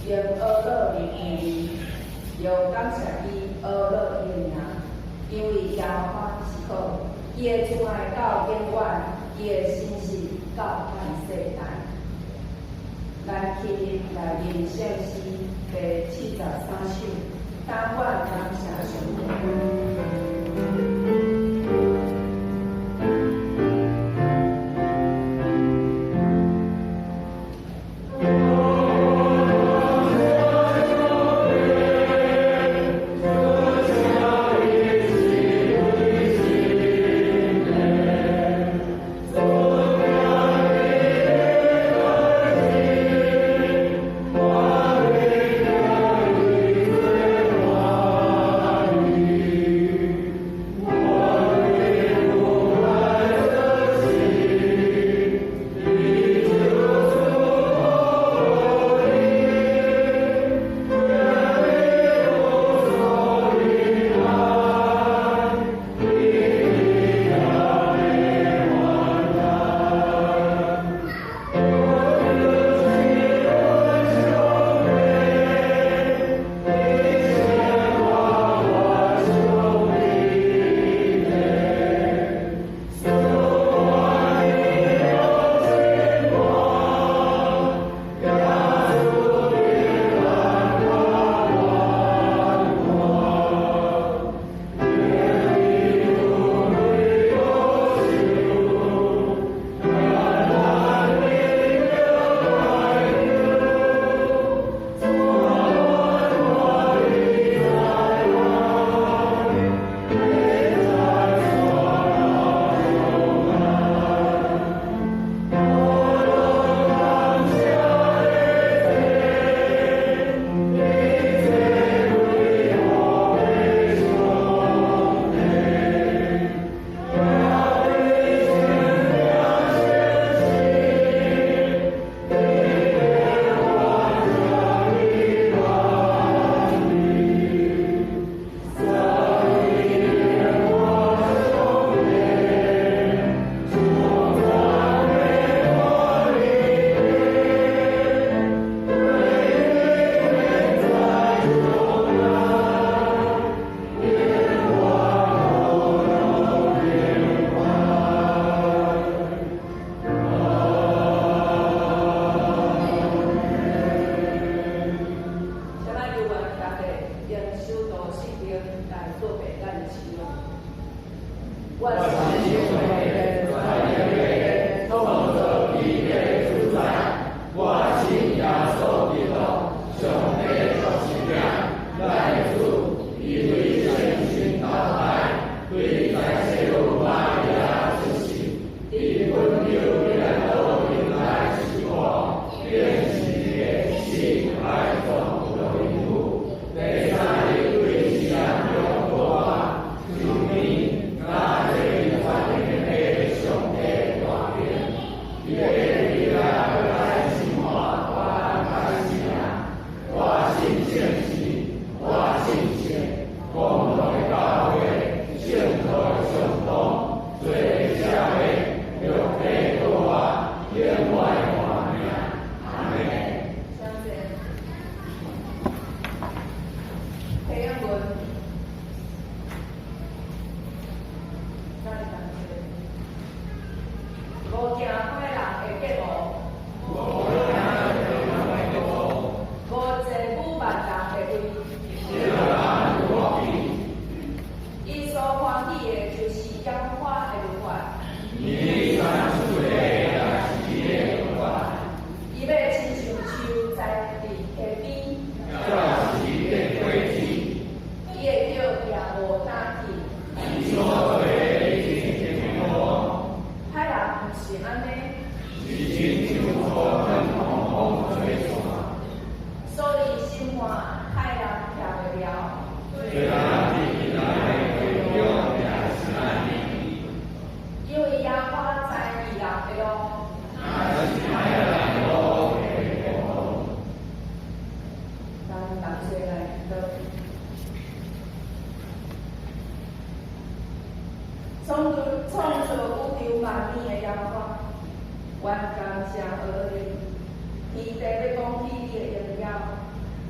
用呵咾你的名，用感謝伊呵咾伊的名，因為耶和華是好，伊的慈愛到永遠，伊的信實到萬世代。咱起立來吟聖詩第73首，但願感謝上帝。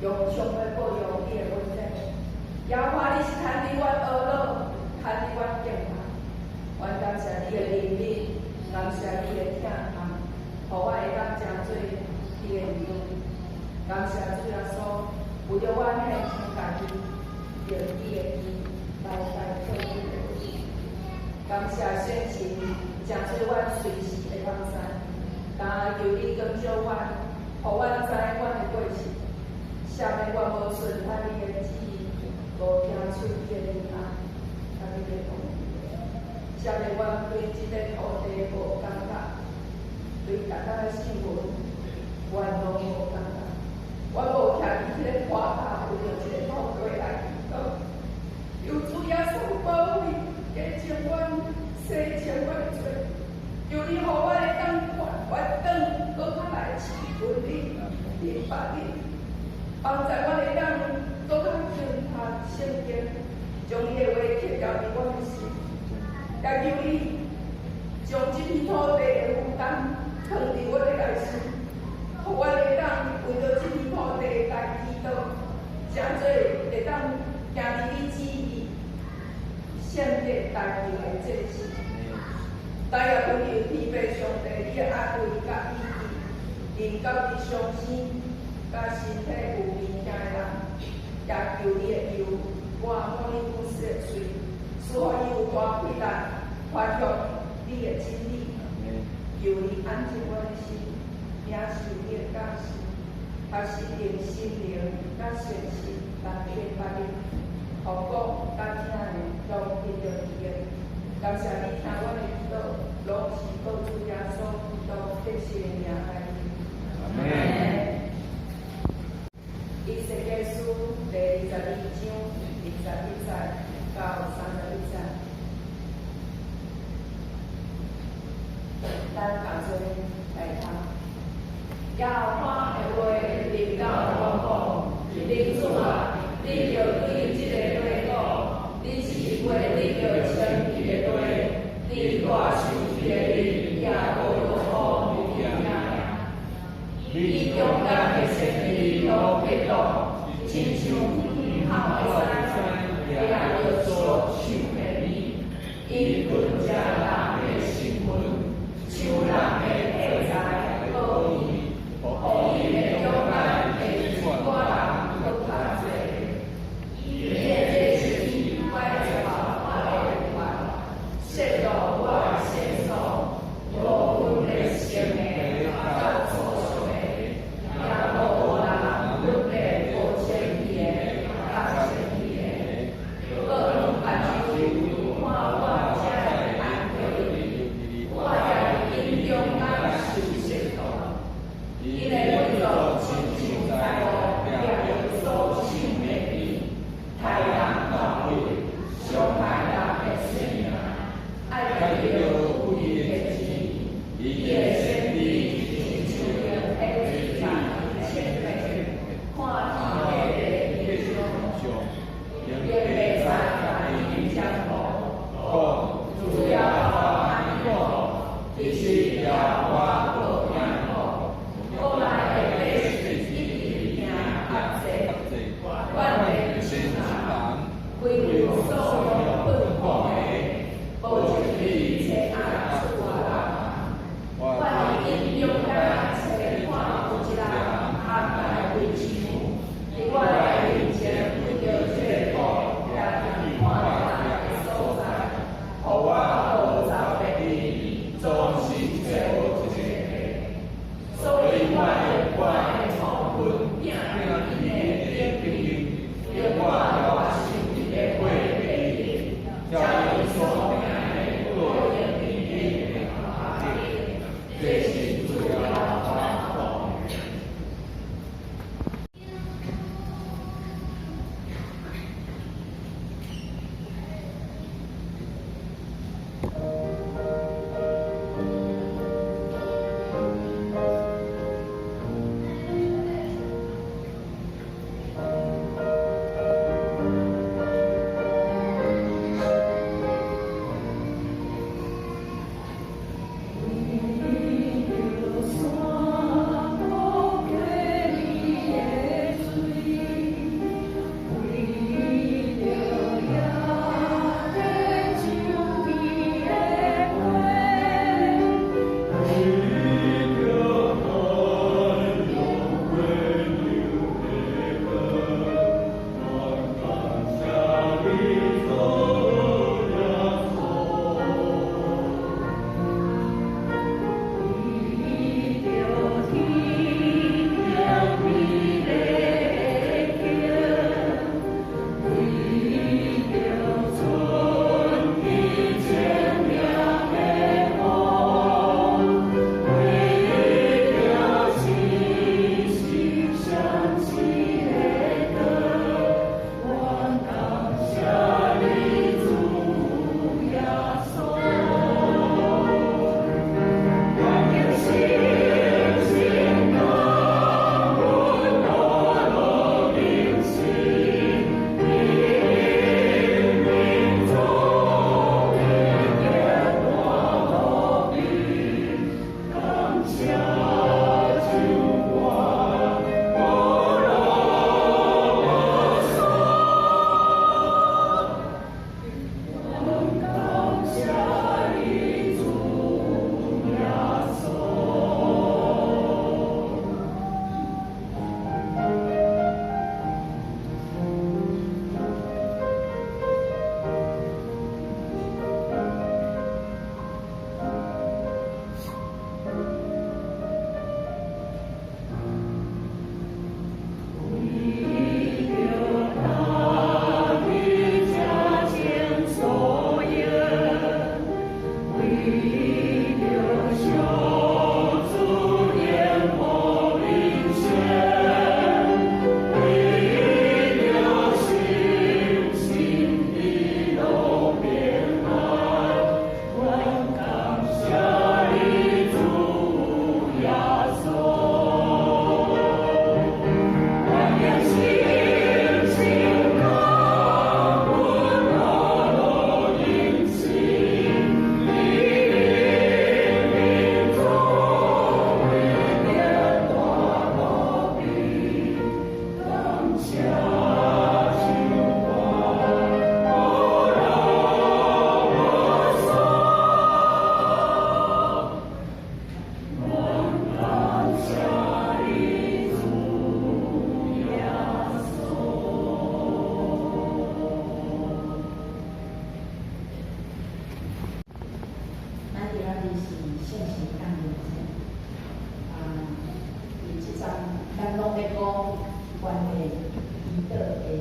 用上尾保佑你的恩典。耶和華，你是牽引阮呵咾，牽引阮敬拜。阮感謝你的憐憫，感謝你的疼愛，予我會當成做你的兒女。感謝主耶穌，為著阮獻上家己，用你的義來代替阮的義。感謝聖神，成做阮隨時的幫助。但求你光照阮，予阮知阮的過失。啥物阮無順喺你的旨意，無聽出你的憐愛，佮你的同意。啥物阮對這个土地無感覺，對逐工的生活，阮攏無感覺。阮無徛佇這个破塔，為著這个土地來祈禱。求主耶穌保庇，潔淨阮，洗清阮的罪。求你予阮會當回轉，閣較來親近你，明白你，幫助阮會當閣較敬讀聖經，將你的話刻牢佇阮的心。也求你將這片土地的負擔放佇阮的內心，予阮會當為著這片土地來祈禱，成做會當行佇你旨意，聖潔代求的祭司。但也恳求天父上帝，你的安慰佮醫治，臨到佇傷心佮身體有病痛的人，也求你的油抹莫利牧師的喙，賜予伊有大氣力，傳揚你的真理。求你安靜阮的心，領受你的教示，學習用心靈佮誠實來敬拜你，予講佮聽的攏得著利益。感謝你聽阮的祈禱，攏是靠主耶穌基督得勝的名來求。阿門。以西結書第22章21節到31節，咱同齊來讀。耶和華的話臨到我講：人子啊，你著對這个地講，你是未得著稱義的地，佇大受氣的日也無落雨有影。伊勇敢的先知攏跌倒，親像遠口的獅，掠著所搶的物。𪜶吞食人的新聞，搶人的貨財寶物，予𪜶的勇敢的一寡人閣較濟。𪜶的祭司擺脫我的律法，褻瀆我的聖所，無分別生的佮粗俗的，也無人分別無清氣的佮清氣的。閣用目睭看我這个安息日，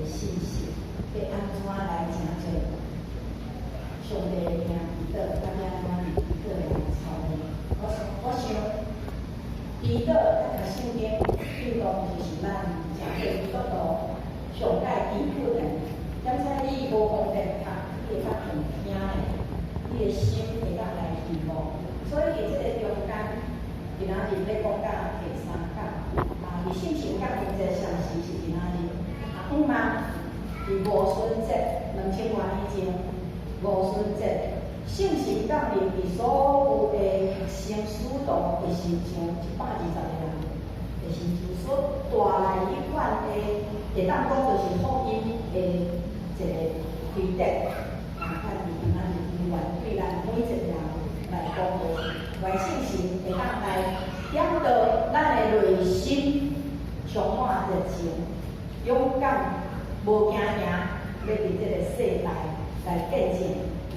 信實，欲按怎來成做上帝的名祈禱，啊，欲按怎佇祈禱來操練。我想，祈禱佮讀聖經，應當就是咱誠濟基督徒上蓋基本的。踮使你無方便讀，你會當用聽的，你的心會當來希望。所以佇這個中間，今仔日欲講到第三講，啊，佇聖神降臨節相時是今仔日，啊，向望佇五旬節2000多年前，五旬節聖神降臨佇所有的學生使徒的身上，120個人的身上所帶來彼款的，會當講就是福音的一個開端。啊，咱佇今仔日依然對咱每一個人來講話，願聖神會當來點導咱的內心，充滿熱情、勇敢、無驚驚，欲佇這個世代來見證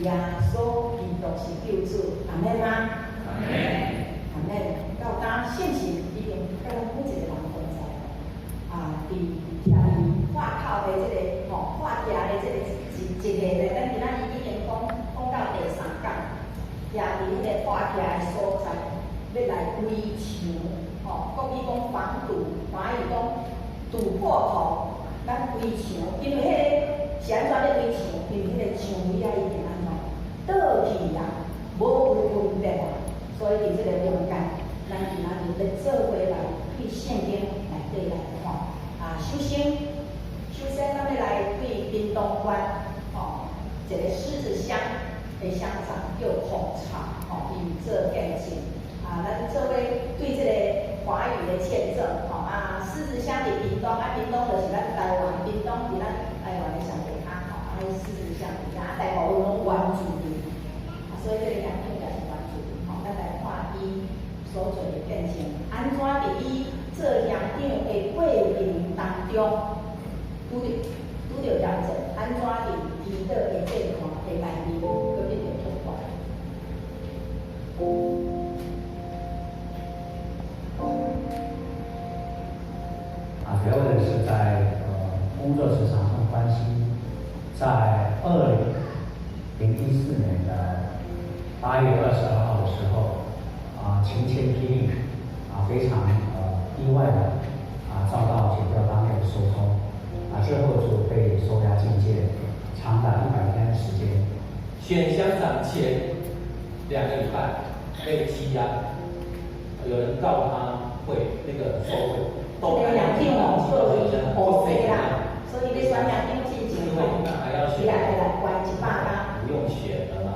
耶穌基督是救主，阿們嗎？阿們。阿們。到今聖神已經佮咱每一個人同在。啊，佇徛佇破口的這個吼，破徛的這個一一個咧，咱今仔日已經講講到第三講，徛佇彼個破徛的所在，欲來圍牆，吼，國語講防堵，華語講堵破口，咱圍牆，因為彼個是按怎咧圍牆？因為彼個牆圍仔已經按怎倒去啊，無有分別啊，所以佇這個中間，咱今仔日欲做伙來對聖經內底來看。啊，首先，咱欲來對屏東縣，吼，一個獅子鄉的鄉長叫孔昶，吼，伊做見證。啊，咱做伙對這個華語的見證，吼啊，獅子鄉佇屏東，啊，屏東就是咱台灣，屏東佇咱台灣的上下跤，吼，啊，彼獅子鄉佇遐，大部分攏原住民，啊，所以這個鄉長也是原住民，吼，咱來看伊所做的見證，按怎佇伊做鄉長的過程當中，拄著挑戰，按怎佇祈禱的祭壇的內面，閣得著突破。啊，主要的是在工作職場上關係，在2014年的8月22號的時候，啊，晴天霹靂，啊，非常意外的啊，遭到檢調單位的搜查，啊，之後就被收押禁見，長達100天的時間。選鄉長前2個禮拜被羈押，有人告他會那個受賄。這個鄉長哦，做伊烏白啦，所以欲選鄉長進前吼，伊也會來關100天。不用選了嘛，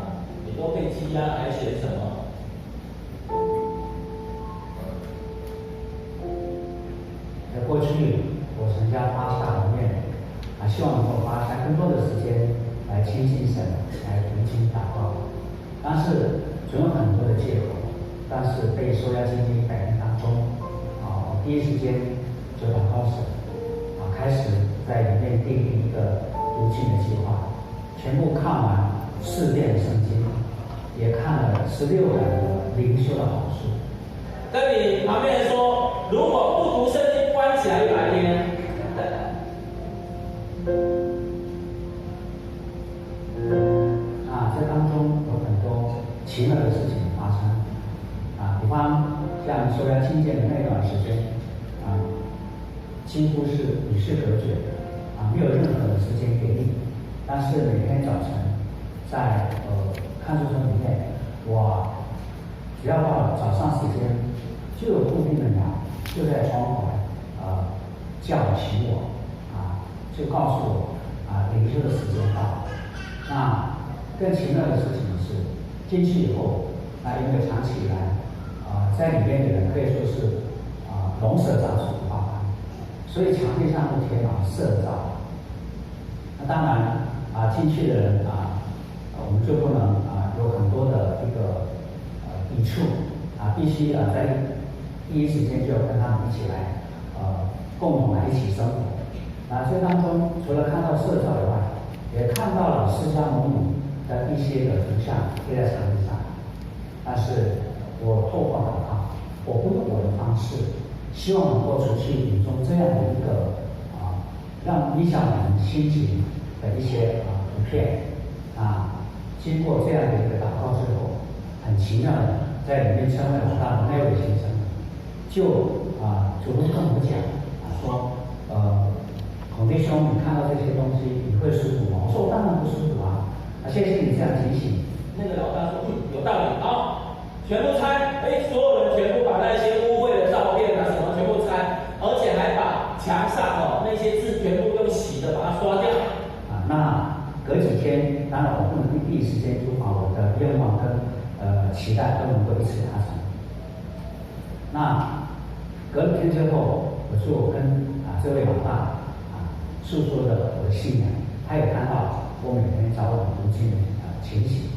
你都被羈押，還選什麼？在過去，我曾經發下宏願，啊，希望能夠花下更多的時間來親近神，來讀經禱告。但是總有很多的借口，但是被收押禁見100天當中，啊，我第一時間就禱告神，啊，開始在裡面訂定一個讀經的計劃，全部看完4遍聖經，也看了16本的靈修的好書。跟你旁邊人說，如果不讀聖經，關起來100天。啊，這當中有很多奇妙的事情發生。啊，比方像收押禁見的那段時間，啊，幾乎是與世隔絕，啊，沒有任何的時間給你。但是每天早晨，在看守所裡面，我只要到了早上時間，就有固定的鳥就在窗口叫醒我，啊，就告訴我啊，靈修的時間到了。那更奇妙的事情是，進去以後，那因為長期以來，啊，在裡面的人可以說是啊龍蛇雜處的話，所以牆壁上都貼滿色罩。那當然啊，進去的人啊，我們就不能啊有很多的一個抵觸啊，必須啊在第一時間就要跟他們一起來，共同來一起生活。啊，這當中除了看到色罩以外，也看到了釋迦牟尼的一些的圖像貼在牆壁上。但是我透過禱告，我不用我的方式，希望能夠除去隱中這樣的一個啊让影响我们心情的一些图片啊。经过这样的一个祷告之后，很奇妙的，在里面称为老大的那位先生，就主动跟我讲说，孔弟兄，你看到这些东西，你会舒服吗？我说我当然不舒服啊。谢谢你这样提醒。那个老大说，有道理，好，全部拆，哎，所有人全部把那些污秽的照片啊什么全部拆，而且还把墙上哦那些字全部用洗的把它刷掉。那隔几天，当然我不能第一时间就把我的愿望跟期待都能够一次达成。那隔天之后，我就跟这位老大诉说了我的信仰，他也看到我每天早晚读经的情形，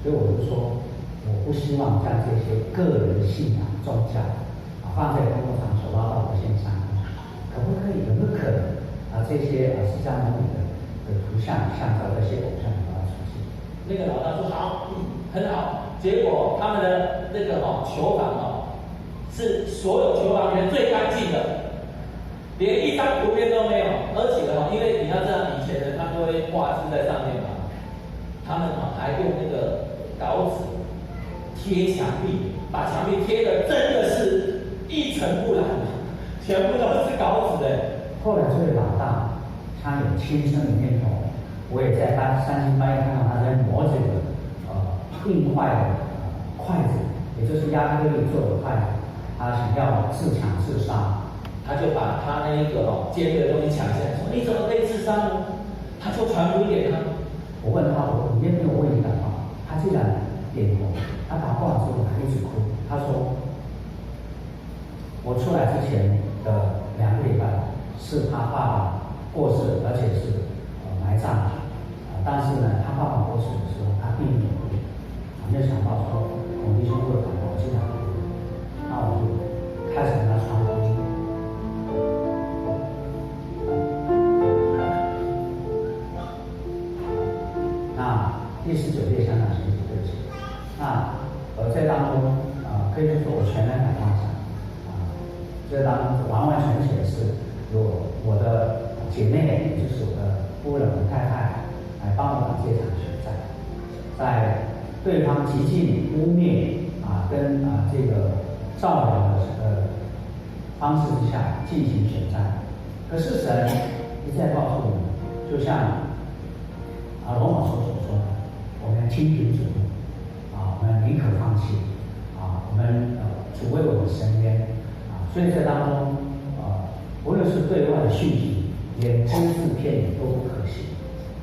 所以我就说，我不希望将这些个人信仰宗教放在公共场所拉到无限上，可不可以？有没有可能这些释迦牟尼的图像像照这些偶像把它出现？那个老大说好，很好。结果他们的那个囚房是所有囚房里面最干净的，连一张图片都没有。而且因为你要知道以前人他们都会画字在上面嘛，他们还用那个稿纸贴墙壁，把墙壁贴的真的是一尘不染，全部都是稿纸的。后来这位老大他有轻生的念头，我也在他三更半夜看到他在磨这个硬块的筷子，也就是亚克力做的筷子，他想要自强自杀，他就把他那一个尖锐的东西抢下来，说你怎么可以自杀呢？他就传福音给他。我问他，我里面没有问题的话，他竟然点头。他祷告之后，他一直哭。他说，我出来之前的2个礼拜是他爸爸过世，而且是埋葬的。但是呢，他爸爸过世的时候，他并没有哭。没有想到说孔弟兄会感动，竟然哭。那我就开始跟他传福音。那第19届香港选举，对不起。那在当中可以说我全然感动这当中完完全全是由我的姐妹，也就是我的夫人、我太太来帮我打这场选战，在对方极尽污蔑跟这个造谣的方式之下进行选战。可是神一再告诉我们，就像罗马书所说的，我们听凭主我们宁可放弃我们主为我们伸冤所以在当中无论是对外的讯息，连只字片语都不可信，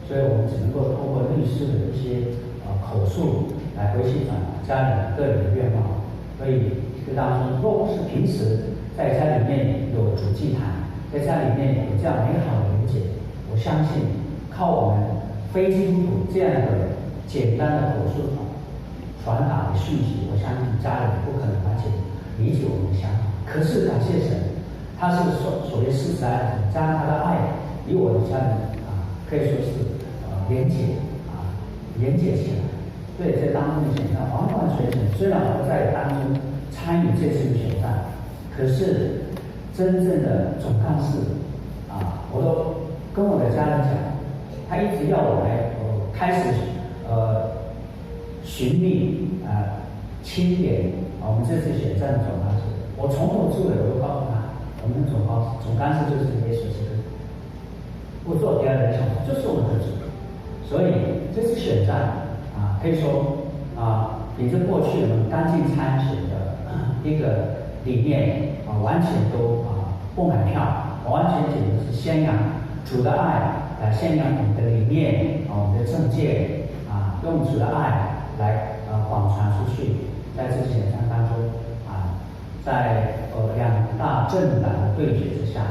所以我们只能够通过律师的一些口述来回去转达家人个人的愿望。所以这当中，若不是平时在家里面有主祭坛，在家里面有这样美好的连结，我相信靠我们非基督徒这样的简单的口述传达的讯息，我相信家人不可能完全理解我们的想法。可是感谢神，他是所谓施慈爱的，将他的爱与我的家人可以说是连结连结起来。对，在当中的选战完完全全，虽然我在当中参与这次的选战，可是真正的总干事我都跟我的家人讲，他一直要我来开始寻觅清点我们这次选战的总干事。我从头至尾我都告诉他，我们的总干事就是耶稣基督，不做别人想，就是我们的主。所以这次选战可以说比这过去我们干净参选的一个理念完全都不买票，完全简直是宣扬主的爱，来宣扬我们的理念我们的政见用主的爱来广传出去。在这次选战当中在两大政党的对决之下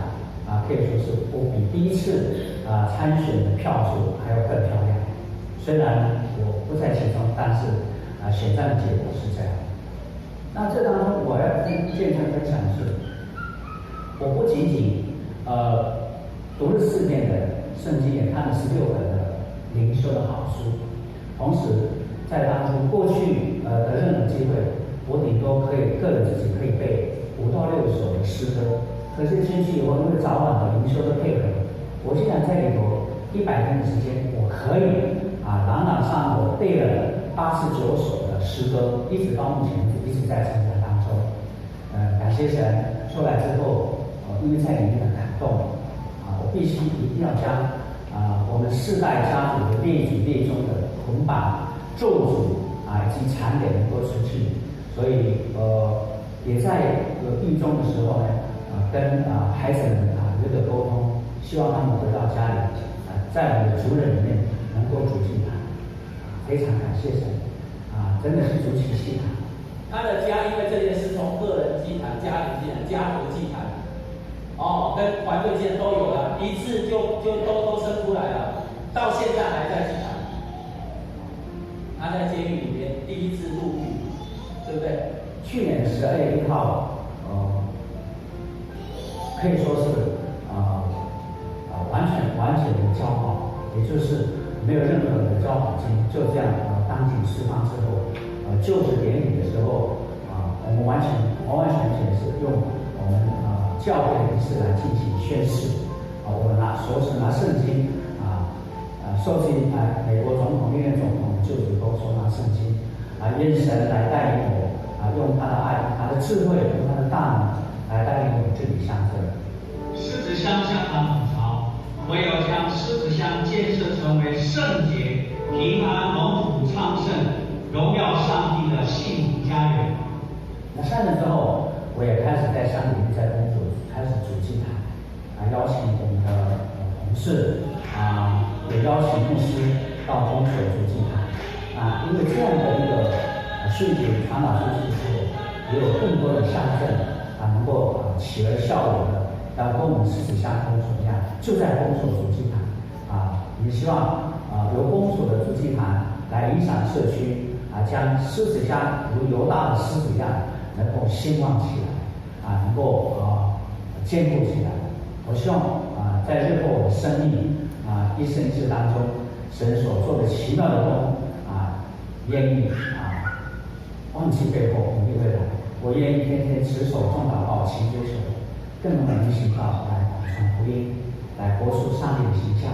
可以说是我比第一次参选的票数还要更漂亮。虽然我不在其中，但是选战的结果是这样。那这当中我要跟见证分享的是，我不仅仅读了4遍的圣经，也看了16本的灵修的好书，同时在当中过去的任何机会，我顶多可以个人自己可以背5到6首的诗歌。可是进去以后，因为早晚的灵修的配合，我竟然在里頭100天的時間，我可以朗朗上口背了89首的詩歌，一直到目前一直在成長當中。感謝神，出來之後，因為在裡面的感動，我必須一定要將我們世代家族的列祖列宗的捆綁、咒詛以及殘點能夠除去，所以也在獄中的時候呢，跟孩子們有個溝通，希望他們回到家裡，在我們的族人裡面能夠築祭壇，非常感謝神，真的是築起祭壇。他的家因為這件事，從個人祭壇、家庭祭壇、家族祭壇，哦，跟團隊祭壇都有了，一次就都生出來了，到現在還在祭壇。他在監獄裡面第一次入獄，對不對？去年12月1號，可以說是完全的交保，也就是沒有任何的交保金，就這樣當庭釋放之後，就職典禮的時候，我們完完全全是用我們教會的儀式來進行宣誓，我們拿手持拿聖經，受記美國總統歷任總統就職都手拿聖經，願神來帶領我，用他的愛、他的智慧、用他的大能來帶領我們治理鄉村。獅子鄉鄉長孔朝，唯有將獅子鄉建設成為聖潔、平安、蒙福、昌盛、榮耀上帝的幸福家園。那上任之後，我也開始在鄉裡面在工作，開始組祭壇，邀請我們的同事，也邀請牧師到公所組祭壇，因為這樣的一個訊息傳導出去之後，也有更多的鄉鎮能夠起而效尤的，要跟我們獅子鄉公所一樣，就在公所組祭壇，也希望由公所的組祭壇來影響社區，將獅子鄉如猶大的獅子一樣，能夠興旺起來，能夠堅固起來。我希望在日後我的生命一生一世當中，神所做的奇妙的工願意忘記背後，努力未來。我願意天天持守眾禱告，勤追求，更能行道來傳福音，來活出上帝的形象，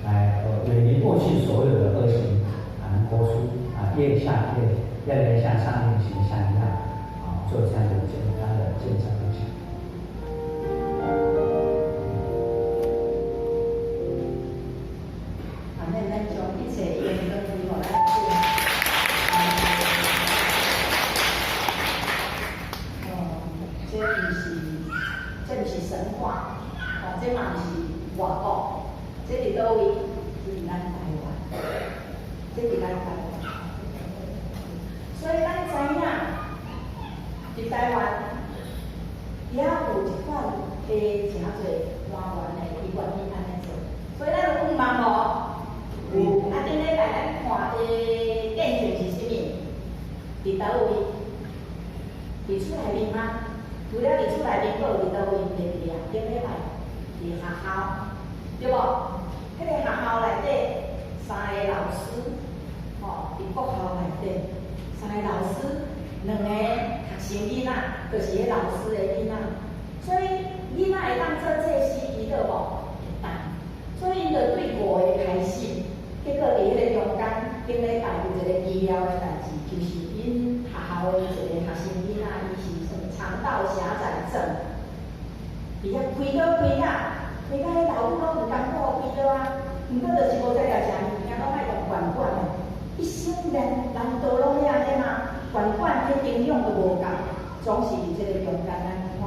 來遠離過去所有的惡行，能活出越像越來越像上帝的形象一樣，做這樣的簡單的見證分享。阿們，咱將一切榮耀歸予咱主。這毋是神話，這嘛毋是外國，這佇佗位？這佇咱台灣，這佇咱台灣。所以咱知影，佇台灣也有一款的誠濟官員的，伊願意按呢做。所以咱有盼望無？有。頂禮拜咱看的見證是啥物？佇佗位？佇厝內面嗎？除了佇厝內面，閣有佇佗位？佇佇啊，頂禮拜佇學校，對無？彼個學校內底三個老師，佇國校內底三個老師，兩個學生囡仔，就是彼老師的囡仔，所以囡仔會當做祭司祈禱無？會當。所以𪜶就對5個開始，結果佇彼個中間，頂禮拜有一個奇妙的代誌，就是𪜶學校的一個學生囡仔，伊是啥物腸道狹窄症，佇遐開刀開甲，開甲彼老母攏毋甘苦開刀啊，毋過就是無才調食物件，攏愛用管管的，一生難道攏欲按呢嗎？管管彼營養都無夠，總是佇這個中間，咱看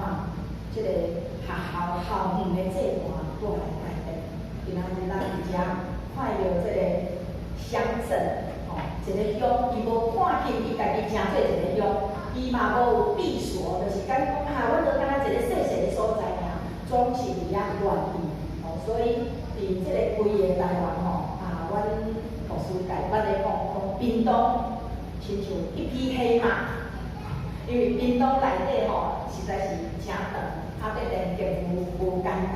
這個學校校園的祭壇帶來改變。今仔日咱佇遮看著這個鄉鎮，一個鄉，伊無看見伊家己成做一個鄉，伊嘛無有閉鎖，就是敢講阮就敢若一個細細的所在爾，總是佇遐願意，所以佇這個規个台灣阮牧師共阮咧講講屏東親像一匹黑馬，因為屏東內底實在是誠長，欲連結無簡單。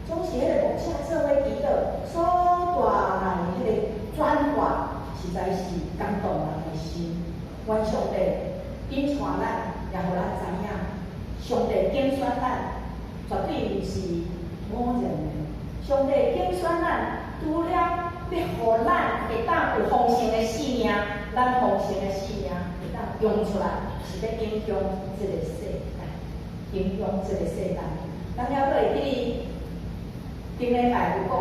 總是彼個牧者做伙祈禱，所帶來彼個轉化，實在是感動人的心。願上帝引帶咱，也予咱知影，上帝揀選咱，絕對毋是偶然的。上帝揀選咱，除了欲予咱會當有豐盛的生命，咱豐盛的生命會當用出來，是欲影響這個世界，影響這個世界。咱猶閣會記得頂禮拜有講，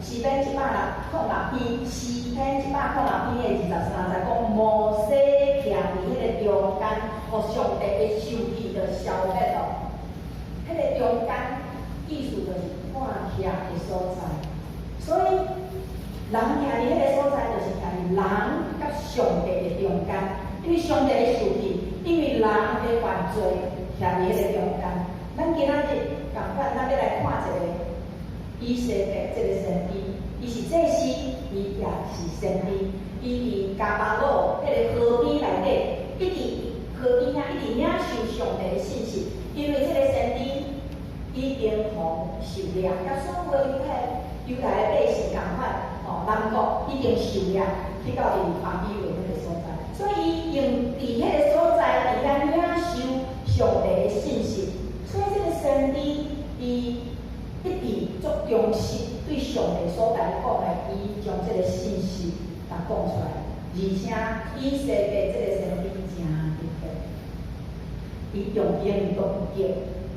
詩篇106篇，詩篇106篇的23節講，摩西徛佇彼个中間，予上帝的受氣就消滅咯。彼個中間意思就是看徛的所在，所以人徛佇彼個所在，就是徛佇人佮上帝的中間。因為上帝的受氣，因為人的犯罪，徛佇彼個中間。咱今仔日仝款，咱欲來看一个以西結這个先知，伊是祭司，伊也是先知。伊佇迦巴魯彼个河邊內底，一直河邊遐一直領受上帝的信息。因為這个先知已經予受掠，佮所有的猶太的百姓仝款，吼，南國已經受掠去到佇巴比倫彼个所在，所以伊用佇彼个所在佇遐領受上帝的信息。所以這个先知伊一直足忠實對上帝所共伊講的，伊將這个信息共講出來。而且以西結這个先知誠特別，伊用言動極，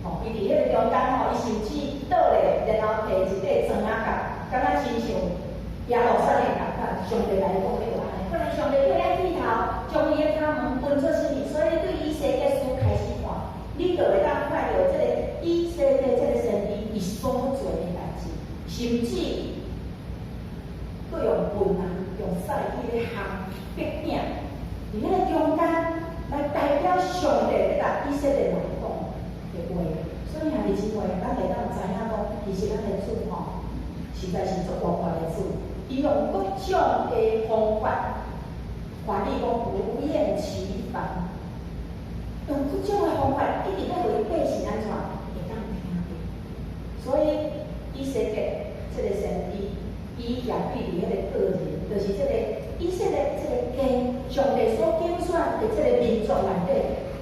吼，伊佇彼個中間吼，伊甚至倒咧，然後提一塊磚仔角，敢若親像耶路撒冷仝款，上帝來講欲按呢，可能上帝叫伊愛剃頭，將伊的跤毛分做啥物，所以對以西結書開始看，你就會當看著這個以西結這個先知伊所做的代誌，甚至閣用棍啊，用屎去咧烘擘餅，佇彼个中間來代表上帝欲共以色列人講的話。所以兄弟姊妹，咱會當知影講，其實咱的主吼，實在是足活潑的主，伊用各種的方法，話你講不厭其煩，用各種的方法，一直欲予伊百姓按怎會當聽著。所以以西結這个先知，伊也對佇彼个個人，就是這個以色列這个家，上帝所揀選的這個民族內底，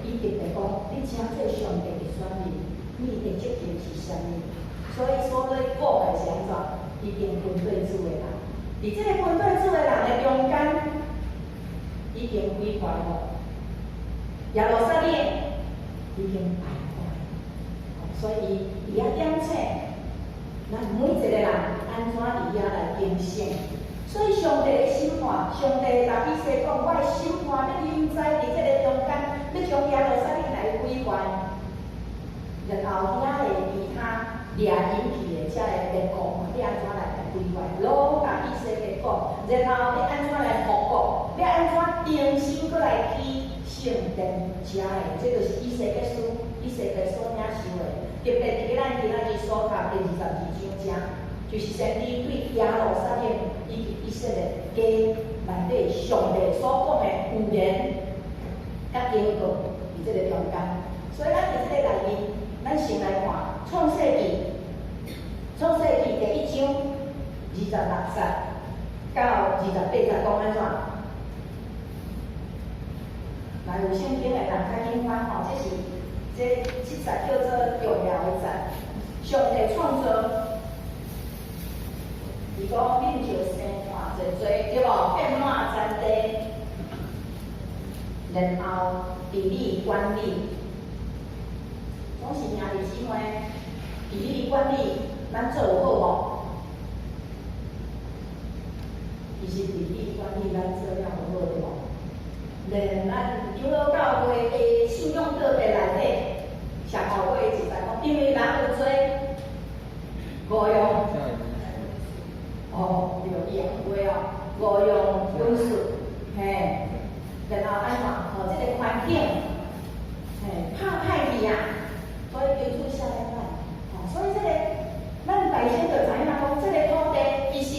伊特別講，你成做上帝的選民，你的責任是啥物？所以所咧講的是按怎？已經軍隊主的人，佇這個軍隊主的人的中間，已經毀壞咯。耶路撒冷已經敗壞，所以伊遐點醒咱每一個人按怎佇遐來警醒。所以上帝的審判，上帝共以西結講，我的審判欲臨在佇這个中間，欲將耶路撒冷來毀壞，然後遐的其他掠引去的這个列國，欲按怎來毀壞，攏共以西結講，然後欲按怎來復國，欲按怎重新閣來起聖殿遮的，這就是以西結書，以西結所領受的。特別佇咧咱今仔日所讀第22章遮，就是先知對耶路撒冷以及以色列家內底上帝所講的預言佮警告，佇這个中間。所以咱佇這个內面，咱先來看創世記，創世記第一章26節到28節講按怎？來，有聖經的人較緊翻吼，這是這這節叫做重要的節。上帝創造，伊講恁就生活濟濟，對無？變滿全地，然後治理管理，總是兄弟姊妹，治理管理，咱做有好無？其實治理管理咱做了無好，對無？連咱長老教會的信仰道德內底，寫後尾一節講，因為人有罪，五樣，哦，對，伊也有哦，五樣本事，嘿，然後按怎，予這個環境，嘿，拍歹去啊，所以求主赦免咱，吼，所以這个咱大先就知影講，這个土地其實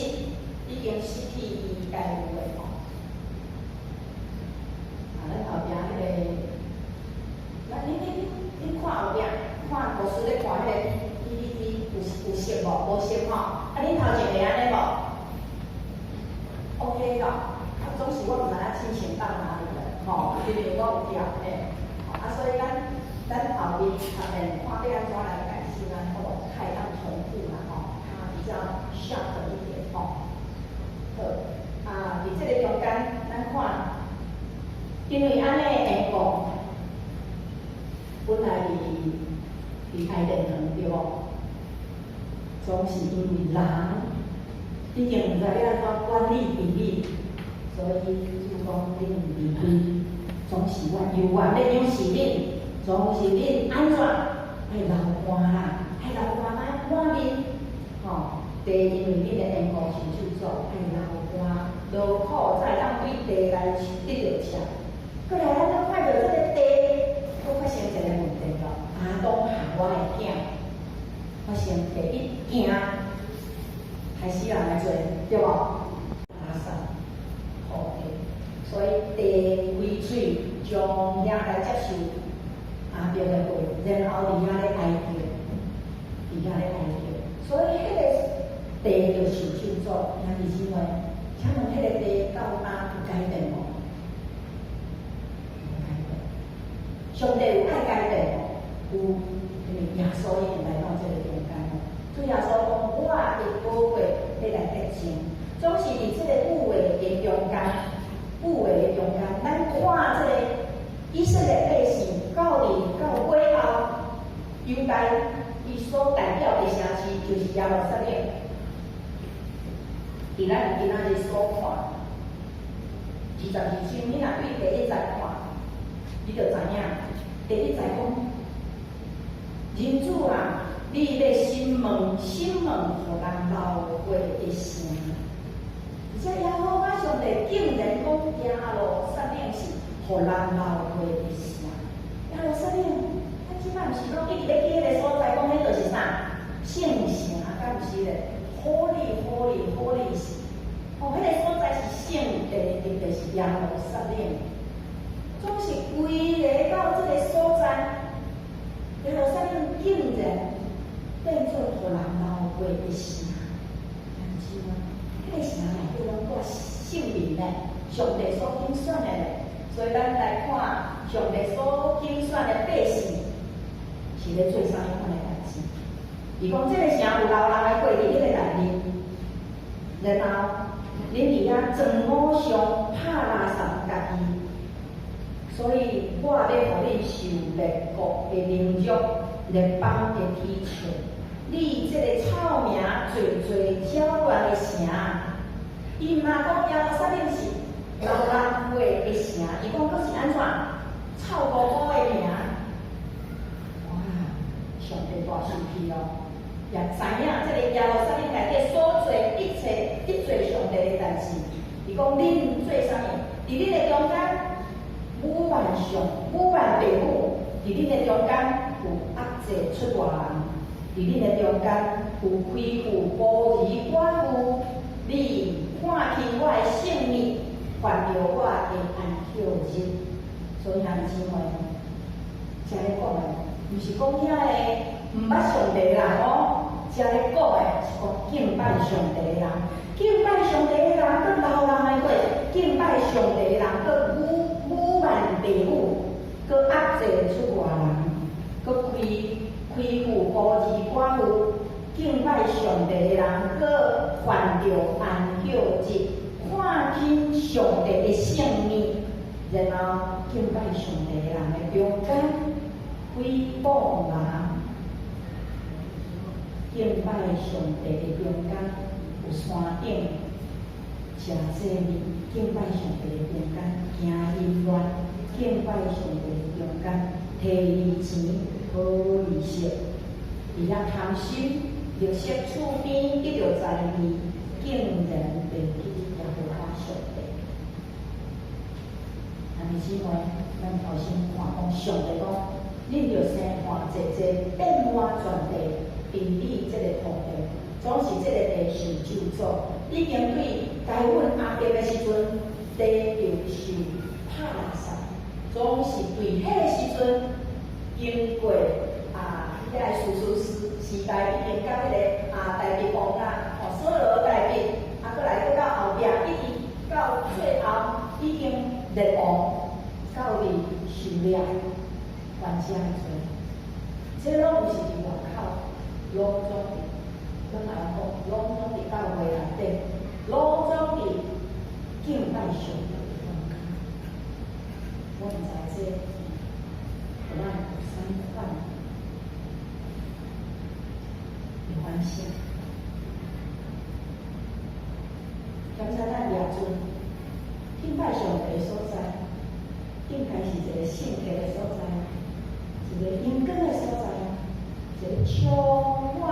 已經失去伊該有的吼。啊，咱後壁彼个，咱恁看後壁，看牧師咧看彼個 PPT 有熟無？無熟吼？啊，恁頭前會按呢無？OK 咯，啊，總是我毋知影進行到哪裡了，吼，因為我有跳嘿，啊，所以咱後面後面看欲按怎來解釋咱好無？較會當重複啦吼。較 sharp 一點吼。好，啊，佇這個中間，咱看，因為按呢緣故，本來佇伊甸園對無？總是因為人已經毋知欲按怎管理治理，所以主講恁離開，總是我猶原咧仰視恁，總是恁按怎愛流汗啦，愛流汗來滿面，吼。地因為恁的緣故受咒詛，愛流汗，勞苦才會當對地來得著食。閣來，咱閣看著這個地，閣發生一個問題咯。亞當夏娃的囝發生第一件害死人的罪，對無？垃圾土地，所以地開喙將遐來接受亞伯的血，然後佇遐咧哀叫，佇遐咧哀叫，所以彼個地就受咒詛。兄弟姊妹，請問彼個地到今有改變無？無改變。上帝有愛改變無？有，因為耶穌已經來到這個中間咯。主耶穌講：我的寶血欲來潔淨，總是佇這個有的的中間，有的的中間，咱看這個以色列百姓到佇到尾後，猶大伊所代表的城市就是耶路撒冷。佇咱今仔日所看，22章，你若對第一節看，你就知影。第一節講，人子啊，你欲審問審問予人流血的城。而且耶和華上帝竟然講耶路撒冷是予人流血的城。耶路撒冷，咱這擺毋是攏一直咧記彼个所在，講彼就是啥？聖城，敢毋是咧？Holy Holy Holy 是，哦，彼個所在是聖地，特別是耶路撒冷，總是規个到這個所在，耶路撒冷竟然變做予人流血的城，你知嗎？彼個城內底攏帶聖靈咧，上帝所揀選的咧，所以咱來看上帝所揀選的百姓是咧做啥物款的代誌？伊講這個城有流人的血佇彼個內面，然後恁佇遐裝偶像拍垃圾家己，所以我欲予恁受列國的凌辱，列邦的恥笑。你這個臭名濟濟攪亂的城，伊嘛講耶路撒冷是流人血的城，伊講閣是按怎臭糊糊的名？哇！上帝大生氣哦！也知影這個耶路撒冷內底所做一切得罪上帝的代誌。伊講恁做啥物？佇恁的中間，侮慢上，侮慢父母；佇恁的中間有壓制出外人；佇恁的中間有虧負孤兒寡婦。你看輕我的性命，犯著我的安息日。所以兄弟姊妹，遮咧講的，毋是講遐个毋捌上帝的人哦，遮咧講的是講敬拜上帝的人，敬拜上帝的人，閣流人的血；敬拜上帝的人，閣侮慢父母，閣壓制出外人，閣虧負孤兒寡婦。敬拜上帝的人，閣犯著安息日，看輕上帝的聖名，然後敬拜上帝的人的中間，誹謗人，敬拜上帝的中間有山頂食祭物，敬拜上帝的中間行淫亂，敬拜上帝的中間提利錢討利息，佇遐貪心，綠色厝邊得著財利，竟然袂記耶和華上帝。兄弟姊妹，咱頭先看講上帝講，恁著生看濟濟變滿全地，治理這個土地，總是這個地受咒詛。已經對該隱亞伯的時陣，地就受拍垃圾，總是對彼个時陣經過啊，彼个士師時代已經佮彼個啊大衛王啊，吼掃羅大衛，啊閣來閣到後壁，一直到最後已經滅亡，到佇受掠還遮濟，這攏毋是佇外口，攏總攏愛讲，攏總佇教會內底，攏總佇敬拜上帝的中間。我毋知這予咱有啥物款的反省。感謝咱耶穌敬拜上帝的所在，應該是一個聖潔的所在，一個榮光的所在，一個充滿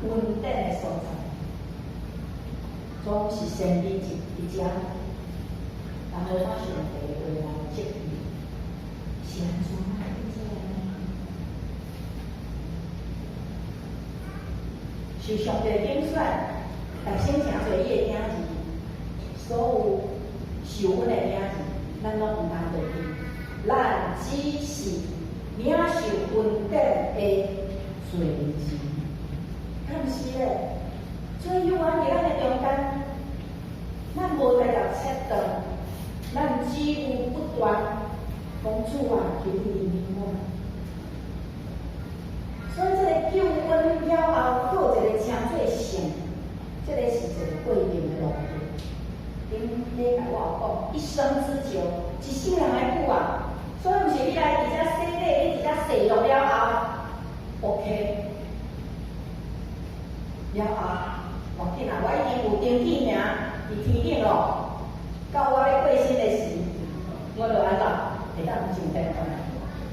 恩典的所在。總是先知佇遮，然後把上帝的話來證明，是按怎啊？受上帝揀選，誕生成做伊的囝兒，所有受阮的囝兒，咱攏毋通回避，咱只是領受恩典的罪人，敢毋是咧？所以猶原佇咱的中間，咱無代誌切斷，咱只有不斷講主啊，求你憐憫我。所以這個救恩了後，閣有一個稱做聖，這個是一個過程的路途。頂禮拜我有講，一生之久，一世人的久啊。所以毋是你來佇遮洗禮，你佇遮洗浴了後，OK，了後，無要緊啊，我已經有登記名佇天頂咯。到我欲過身的時，我就按怎會當上天堂，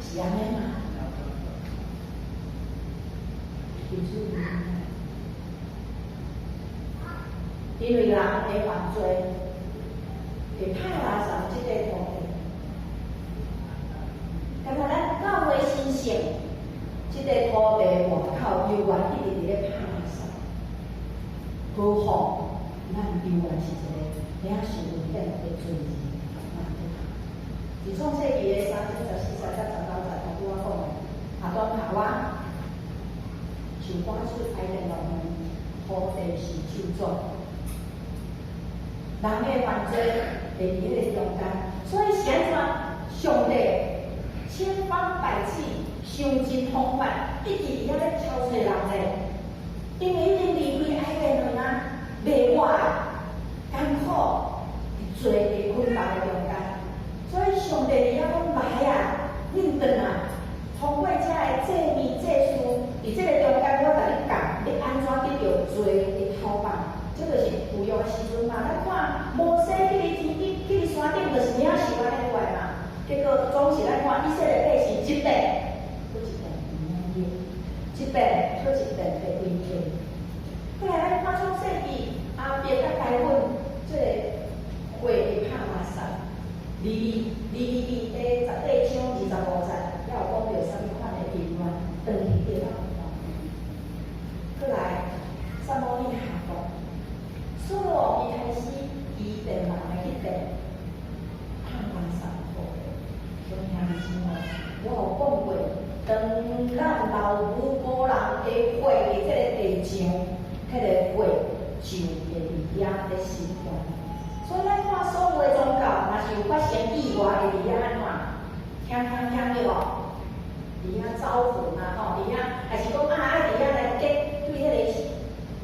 是按呢嗎？求主憐憫，因為人的犯罪會拍垃圾這個土地。敢若咱教會神聖，這個土地外口猶原一直佇咧拍垃圾。何況咱猶原是一個領受恩典的罪人。佇創世記的3章14節到19節，頭拄仔講的，亞當夏娃受趕出伊甸樂園，土地是咒詛。人的犯罪會佇彼個中間，所以是按怎？上帝千方百計想盡方法，一直佇遐咧敲揣人咧，因為已經離開伊甸園啊，袂活，艱苦，佇罪的捆綁的中間，所以上帝佇遐講來啊，恁轉來，通過遮的祭物祭司，佇這個中間我共你教，你按怎得著罪的頭放？這就是舊約的時陣嘛。咱看摩西去佇天頂，去佇山頂，就是領受按呢過來嘛。結果總是咱看以色列百姓一遍，閣一遍一遍，閣一遍的違背。過來咱看創世記，亞伯佮該隱這個血會拍垃圾。利未記第18章25節，也有講著啥物款的姻緣，斷去對吧？過來，撒母耳下降，掃羅王伊開始伊便人來去變，拍垃圾土地。兄弟姊妹，我有講過，當咱流無辜人的血佇這個地上，彼個血就會佇遐咧循環。所以咱看所有的宗教，若是有發生意外，會佇遐按怎？鏘鏘鏘對無？佇遐走魂啊吼，佇遐，還是講啊愛佇遐來結對彼個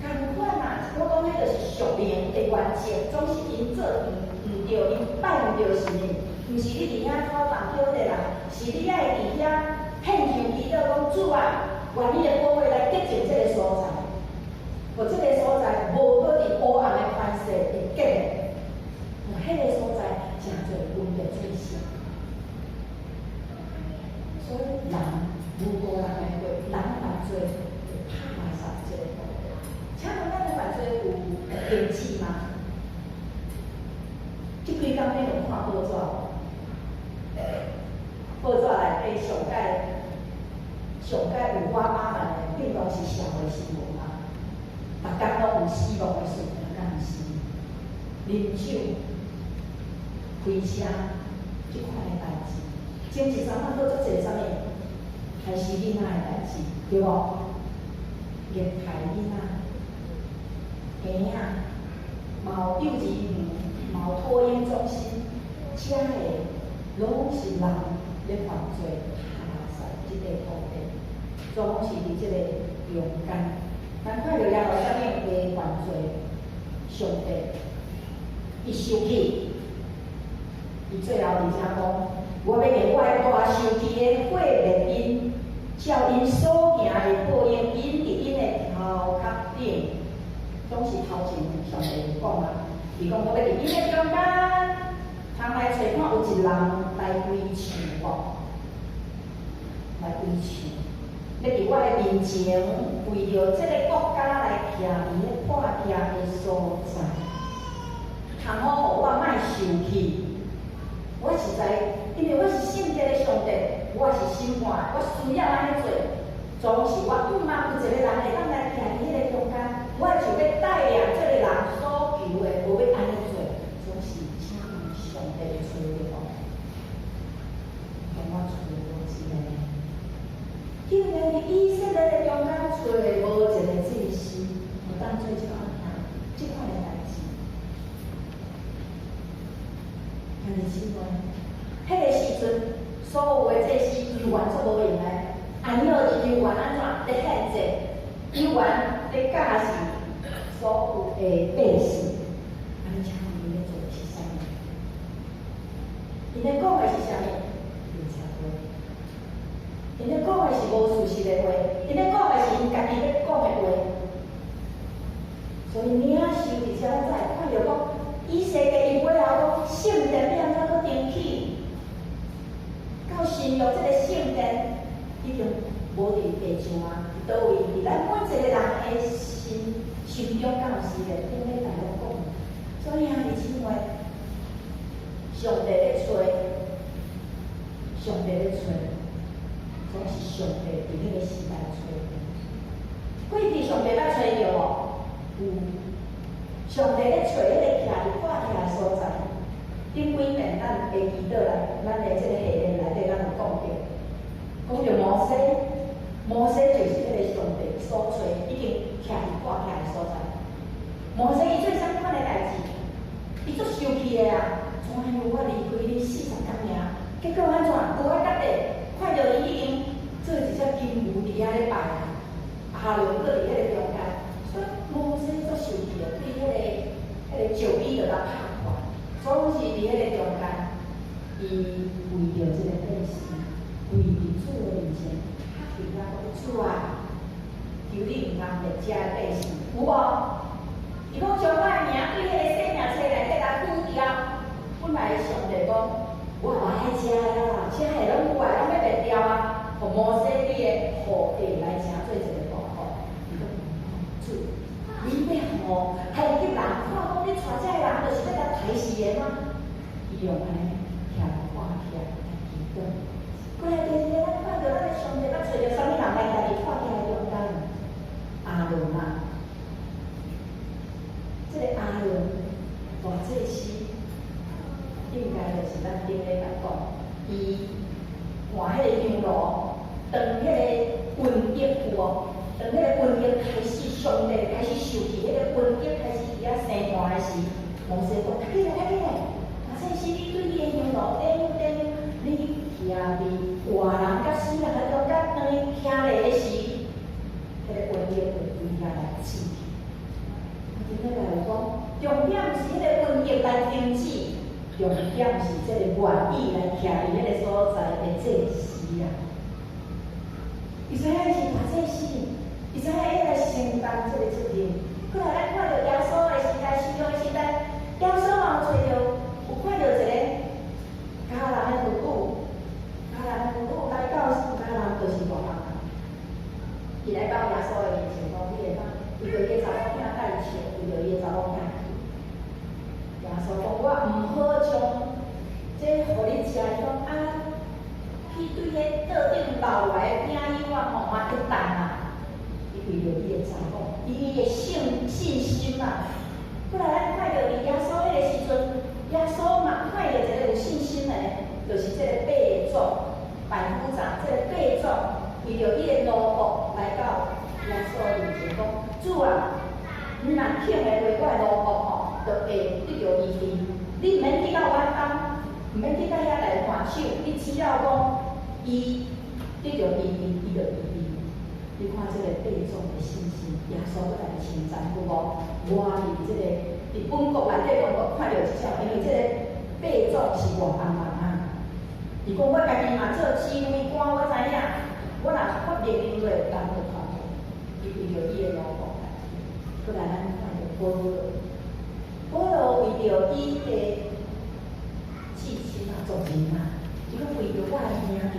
仝款啊？我講彼就是屬靈的原則，總是𪜶做毋對，𪜶拜毋著神的，毋是你佇遐討飯叫彼個人，是你愛佇遐獻上祈禱，講主啊，願你的寶血來潔淨這個所在，予這個所在無閣佇黑暗的權勢會建立，予彼個所在誠濟分別出現。所以人無辜人的血，人犯罪會拍垃圾這個土地。請問咱的犯罪有停止嗎？這幾工你有看報紙無？報紙內底上蓋上蓋五花八門的，並攏是社會新聞啊。逐工攏有死亡的事件，敢毋是？啉酒、開車這款的代誌，前一陣仔閣足濟啥物？害死囡仔的代誌，對無？虐待囡仔、嬰仔，嘛有幼稚園，嘛有托嬰中心，遮的攏是人咧犯罪，拍垃圾這塊土地，總是佇這個中間，咱看著耶路撒冷的犯罪，上帝伊生氣，伊最後佇遮講：我欲用我的大生氣的火滅𪜶，照𪜶所行的報應，𪜶佇𪜶的頭殼頂，總是頭前上帝有講啊。伊講我欲佇𪜶的中間，通來揣看有一人來歸向無？來歸向，欲佇我的面前，為著這个國家來徛佇彼破拆的所在，通好予我莫生氣。我實在，因為我是聖潔的上帝，我是審判，我需要按呢做，總是我毋茫有一個人會當來徛佇彼个中間，我就欲帶領這个人所求的，無欲按呢做，總是請問上帝揣著無？予我揣無一个，竟然佇以色列的中間揣無一個祭司，會當做這款這款的代誌。兄弟姊妹，彼个時陣，所有的祭司猶原足無閒的，按呢猶原按怎咧獻祭，猶原咧教示所有的百姓。按呢請問𪜶咧做的是啥物？𪜶咧講的是啥物？亂七話。𪜶咧講的是無事實的話，𪜶咧講的是𪜶家己欲講的話。所以領袖佇遮咱才會看著講，以西結伊尾後講聖殿欲按怎閣重起，到新約這个聖殿已經無佇地上啊，佇佗位？佇咱每一个人的心心中，敢有是咧？頂禮拜攏講。所以兄弟姊妹，上帝咧揣，上帝咧揣，總是上帝佇彼个時代揣。過去上帝捌揣著無？有。上帝咧揣彼个徛佇破拆的所在。頂幾遍咱會記得來，咱的這个系列內底，咱有講著，講著摩西，摩西就是彼个上帝所揣，已經徛佇破拆的所在。摩西伊做啥物款的代誌？伊足生氣的啊！怎樣我離開你40工爾，結果按怎？無愛決定，看著伊已經做一隻金牛佇遐咧拜啊，亞倫閣佇彼个中間，所以摩西足生氣的，對彼个石碑就共拍破，總是佇彼个中間，伊為著這个百姓，跪佇主的面前，哭泣啊，講主啊，求你毋通滅這百姓，有無？伊講將我的名對彼个生命冊內底來去掉，本來上帝講，我無愛食啦，這个攏有啊，攏欲滅掉啊，予摩西你的後裔來成做一個大國。伊講主，你欲予埃及人看講你帶這个人，就是欲來刣死的嗎？伊用按呢徛看起來來祈禱。過來第二个，咱看著咱的上帝，咱揣著啥物人來徛佇破拆的中間？亞倫啊，這個亞倫大祭司，應該就是咱頂禮拜講，伊換彼个香爐，當彼个瘟疫有無？當彼个瘟疫開始，上帝開始受氣，彼個瘟疫開始佇遐生汗的時，摩西講：較起來，較起來！大祭司，你對你的香爐點香點香，你徛佇活人佮死人的中間，當伊徛咧的時，彼个瘟疫會對遐來止去。我頂禮拜有講，重點毋是彼個瘟疫來停止，重點是這個願意來徛佇彼个所在的祭司啊。伊知影伊是大祭司，伊知影伊來承擔這個責任。過來，咱看著耶穌的時代，新約的時代，耶穌嘛有揣著，有看著一個迦南的婦女，迦南的婦女來到迦南就是外邦人，伊來到耶穌的面前講：你會當為著伊的查某囝帶笑，為著伊的查某囝去。耶穌講：我毋好將這予你食。伊講啊，去對彼桌頂留來的餅以外吼，嘛一啖啊！伊為著伊的查某，伊的信信心啊。過來，咱看著佇耶穌彼個時陣，耶穌嘛看著一個有信心的，就是這個百族百夫長，這個百族為著伊的奴僕來到耶穌的面前講：主啊，你若肯的話，我的奴僕吼，就會得著醫治。你毋免去到阮翁，毋免去到遐來看手，你只要講伊得著醫治，伊就醫治。你看這個伯祖的信心，耶穌閣來稱讚，有無？我佇這個佇本國內底，攏看著這種，因為這個伯祖是外邦人啊。伊講我家己嘛做指揮官，我知影，我若發命令落，人就傳落，伊為著伊的奴僕來。閣來咱看著保羅，保羅為著伊的至親啊、族人啊，伊講為著我的兄弟，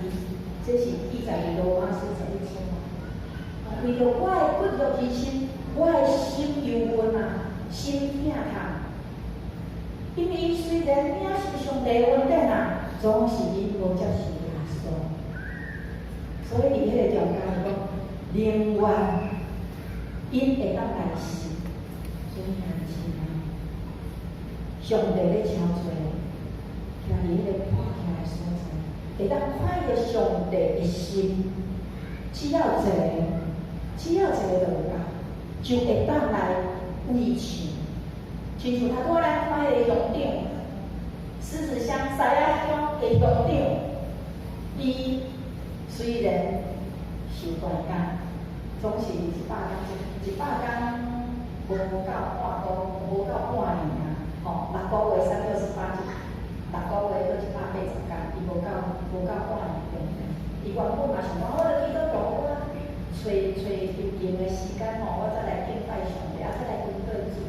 這是記載佇羅馬書11章啊。為著我的骨肉之親，我的心憂悶啊，心疼痛。因為雖然領受上帝的恩典啊，總是𪜶無接受耶穌。所以佇彼個中間伊講，寧願𪜶會當來信，所以兄弟姊妹，上帝咧敲揣，徛佇彼個破起來的所在，會當看著上帝的心，只要一個，只要一個就有夠，就會當來維持。親像頭拄仔咱看彼個鄉長，獅子鄉獅仔鄉的鄉長，伊雖然受關監，總是100工，100工無夠半個，無夠半年啊！吼，6個月368日，6個月閣180工，伊無夠半年中間。伊原本嘛想講，我著去倒度我揣揣平靜的時間吼，我再來敬拜上帝，啊，再來跟對主。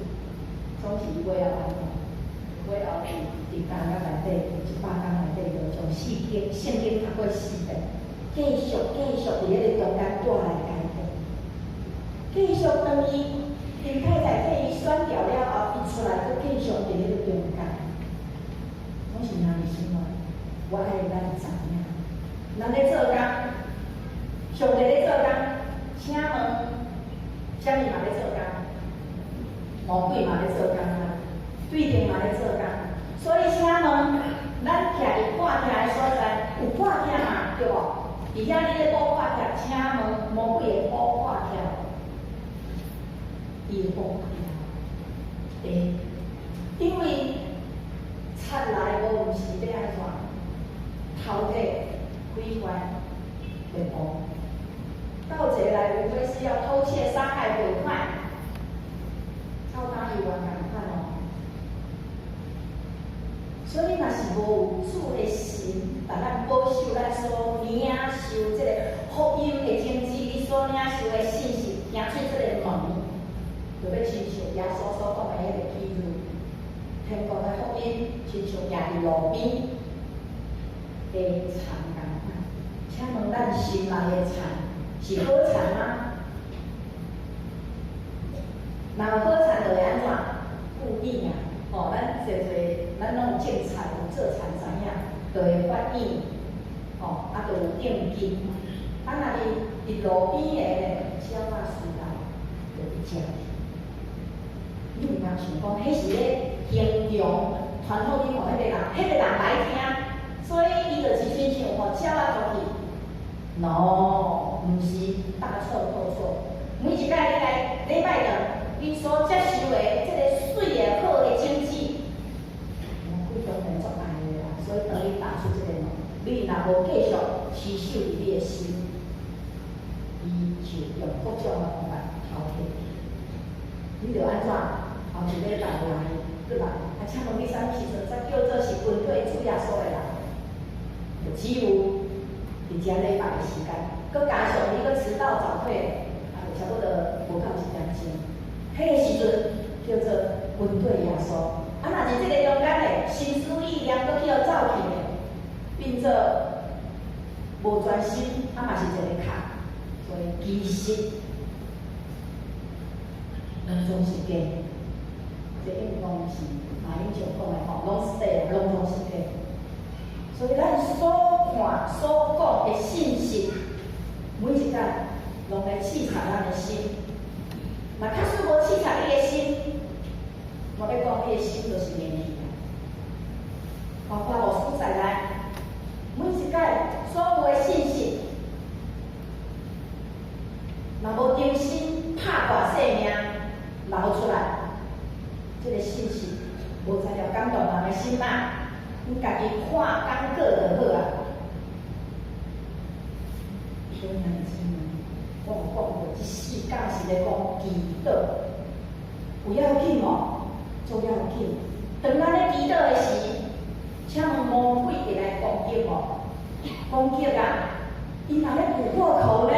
總是伊尾後按怎？尾後佇監獄內底，100工內底，就將四經聖經讀過四遍，繼續繼續佇彼個中間帶來改變。繼續當伊林太太替伊選掉了後，伊出來閣繼續佇彼個中間。總是兄弟姊妹，我愛咱知影，咱咧做工，上帝咧做工，請問，啥物嘛咧做工？魔鬼嘛咧做工啊，對面嘛咧做工，所以請問，咱徛佇破徛的所在，有破徛嘛，對無？佇遐你咧補破徛，請問魔鬼會補破徛無？伊會補破徛，會，因為賊來無毋是欲按怎？偷竊、毀壞、滅亡。盜賊來無非是要偷竊、殺害、毀壞。臭打猶原仝款哦，所以若是無有主的心，共咱保守咱所領受這個福音的種子，你所領受的信息，行出這個門，就欲親像耶穌所講的彼個比喻，天國的福音親像徛佇路邊的田仝款。請問咱心內的田是好田嗎？若有好田，就會按怎？富養啊！吼，咱濟濟，咱攏有種菜，有做田，知影，就會發蘖，吼，啊，就有長根。啊，若是佇路邊的咧，鳥仔隨來就去食去。你毋通想講，彼是咧形容傳福音予彼個人，彼個人來聽，所以伊就是親像予鳥仔捉去。No，毋是，大錯特錯。每一擺你來禮拜堂，你所接受的這個媠的好的種子，魔鬼當然足愛的啦。所以當伊打出這個門，你若無繼續持守佇你的心，伊就用各種的方法偷提。你著按怎？後一禮拜來，閣來，啊，請問你啥物時陣才叫做是跟對主耶穌的人？就只有佇遮禮拜的時間，閣加上你閣遲到早退，啊，就差不多無夠1點鐘。彼個時陣叫做跟對耶穌。啊，若是這個中間的心思意念閣去予走去的，變做無專心，啊嘛是一個卡。所以其實攏總是假。這應當是馬英九講的吼，攏是假，攏總是假。所以咱所看、所講的信息，每一擺攏來刺插咱的心。若假使無刺插你的心，我欲講你的心就是硬去啊。包括牧師在內，每一擺所有的信息，若無重新拍破生命流出來，這個信息無材料感動人的心嘛？你家己看感覺就好啊。所以兄弟姊妹，我有講過，這四工是咧講祈禱，有要緊無？足要緊。當咱咧祈禱的時，請問魔鬼會來攻擊無？攻擊啊！伊嘛咧補破口呢？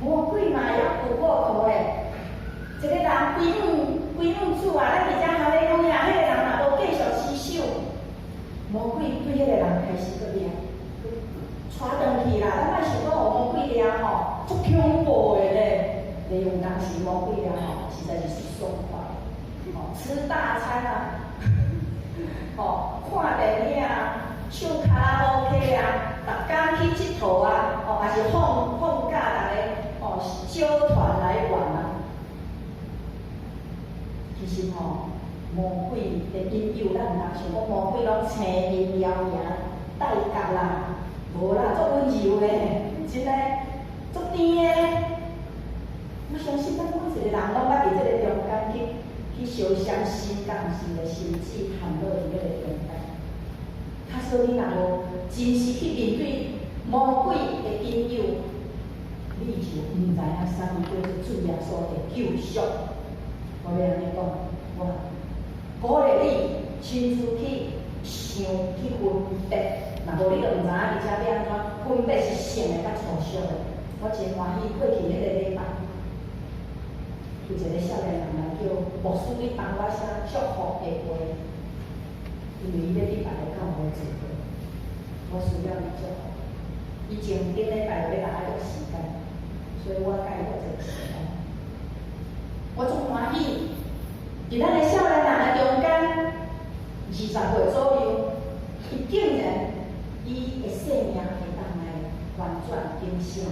魔鬼嘛會曉補破口的。一個人歸向歸向主啊，咱佇遮哈利路亞，彼個人若無繼續持守，魔鬼對彼個人開始閣掠，帶轉去啦。咱莫想講予魔鬼掠吼，足恐怖的咧。利用當時魔鬼掠吼，實在是爽快，吼，吃大餐啊，吼，看電影啊，唱卡拉 OK 啊，逐工去𨑨迌啊，吼，抑是放假逐个吼，揪團來玩啊。其實吼，魔鬼的引誘，咱毋通想講魔鬼攏青面獠牙戴角啦，無啦，足溫柔的，真的足甜的。我相信咱每一個人攏捌佇這個中間去相傷心，敢毋是的心智陷落佇彼個中間。假使你若無真實去面對魔鬼的引誘，你就毋知影啥物叫做主耶穌的救贖。我欲按呢講，我鼓勵你親自去想去分別，若無你就毋知影佇遮欲按怎分別是聖的佮粗俗的。我真歡喜過去彼個禮拜，有一個少年人來叫牧師，你幫我寫祝福的話，因為伊欲去別个教會聚會，我需要伊祝福。伊前頂禮拜就欲來愛約時間，所以我共伊約一個時間。我足歡喜，佇咱的少年人的中間，20歲左右，伊竟然伊的生命會當來翻轉更新。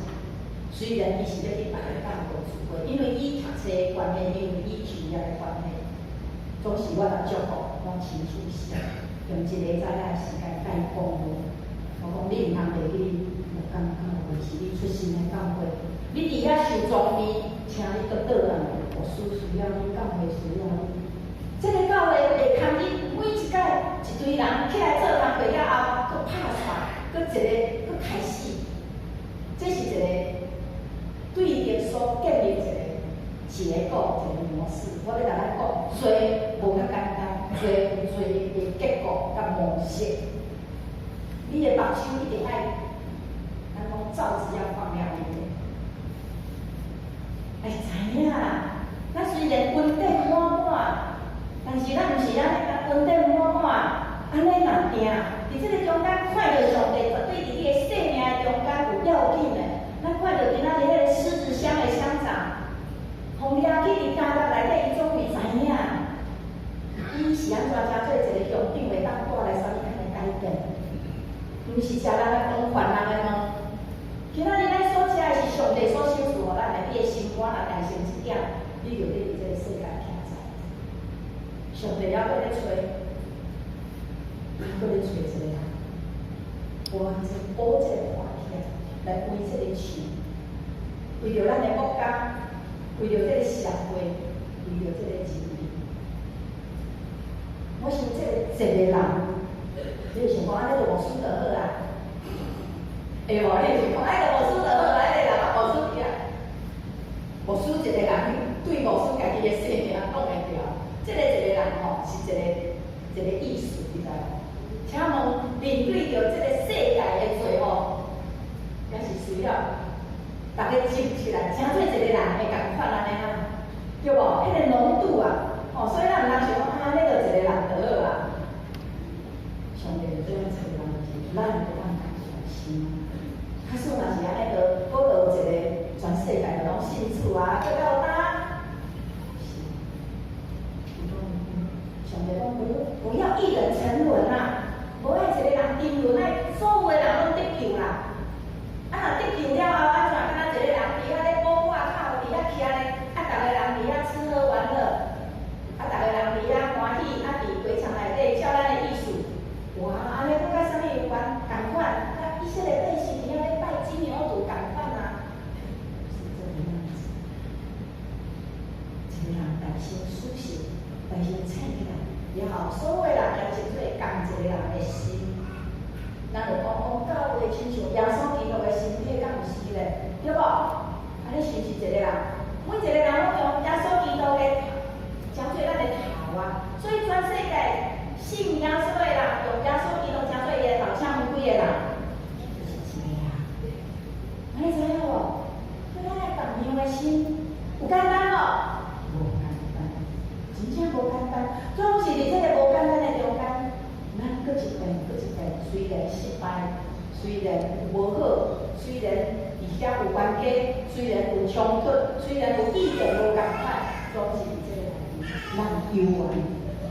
雖然伊是欲去別個教會聚會，因為伊讀冊的關係，因為伊就業的關係，總是我來祝福，我親手寫，用一個早仔的時間共伊講話。我講你毋通袂記你木工教會是你出生的教會，你佇遐受裝備，請你閣倒來，牧師需要你，教會需要你。這個教會會通你每一擺一堆人起來做工課了後，閣拍煞，閣一個閣開始，這是一個對著所建立一個結構，一個模式。我欲共咱講，罪無遐簡單，罪有罪的結構佮模式。你的目睭一定愛，咱講罩子要放亮一點，愛知影。咱雖然恩典滿滿，但是咱毋是按呢，恩典滿滿，按呢嘛定。佇這個中間看著上帝，絕對佇你的生命的中間有要緊的。咱看著今仔日彼個獅子鄉的鄉長，予掠去佇監獄內底，伊總會知影，伊是按怎成做一個鄉長會當帶來啥物款的改變？毋是食人的飯，還人的問。今仔日咱所食的是上帝所賞賜予咱的，你的心肝若單純一點，你就欲佇這個世界徛在。上帝猶閣咧揣，猶閣咧揣一個人，完全補這個破起來，來圍這個樹，為著咱的國家，為著這個社會，為著這個人民。我想這個一個人，你會想講按呢就牧師就好啊？會無？你會想講按呢牧師就好啊？彼個人啊，牧師去啊，牧師一個人對牧師家己的生命擋會牢。這個一個人吼，是一個一個意思，你知無？請問面對著這個世界的罪吼，也是需要逐家集起來，成做一個人會仝款按呢啊，對無？彼個濃度啊，吼，所以咱毋通想講啊，那就一個人就好啊。上帝就這樣揣人，就是咱會當較專心。假使若是按呢，就閣落一個全世界就攏信主啊，閣到呾？是，伊講上帝講不要一人沉淪啊，無愛一個人沉淪，愛所有的人攏得救啦。啊，若得救了後，按怎敢若一個人佇遐咧補掛口，佇遐徛咧，啊，逐個人佇遐吃喝玩樂，啊，逐個人佇遐歡喜，啊，佇迴牆內底照咱的意思，哇，按呢閣佮啥物有關？仝款，佮以色列百姓佇遐咧拜金牛犢仝款啊，是這個樣子。一個人大聲蘇醒，大聲醒起來，然後所有的人也成做仝一個人的心。咱就講講教會親像耶穌基督的身體，敢毋是咧？對無？啊，你是毋是一個人？每一個人攏用耶穌基督的成做咱的頭啊！所以全世界信耶穌的人，用耶穌基督成做伊的頭，請問幾个人？就是一個啊！啊，你知影無？對咱愛同樣的心，有簡單無？無簡單，真正無簡單。總是佇這个無簡單的中間，咱閣一遍閣一遍，雖然失敗，雖然無好，雖然佇遐有冤家，雖然有衝突，雖然有意見無仝款，總是佇這个內面，咱猶原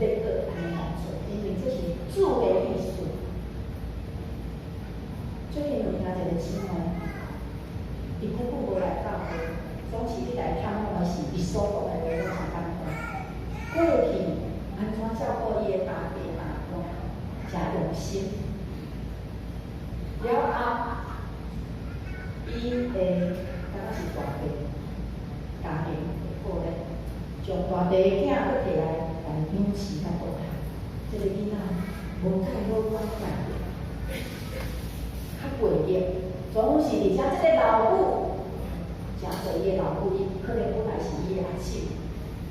欲閣按呢來做，因為這是主的意思。最近有聽一个姊妹，伊較久無來教會，總是你來探訪的時，伊所講的話攏真感動。過去按怎照顧伊的爸爸媽媽，誠用心。了後，伊會敢若是大弟，家庭會好咧，將大弟的囝閣提來來養飼甲大漢。這个囡仔無太好管教，較過激，總是而且這个老母，誠濟伊的老母，伊可能本來是伊的阿嬸，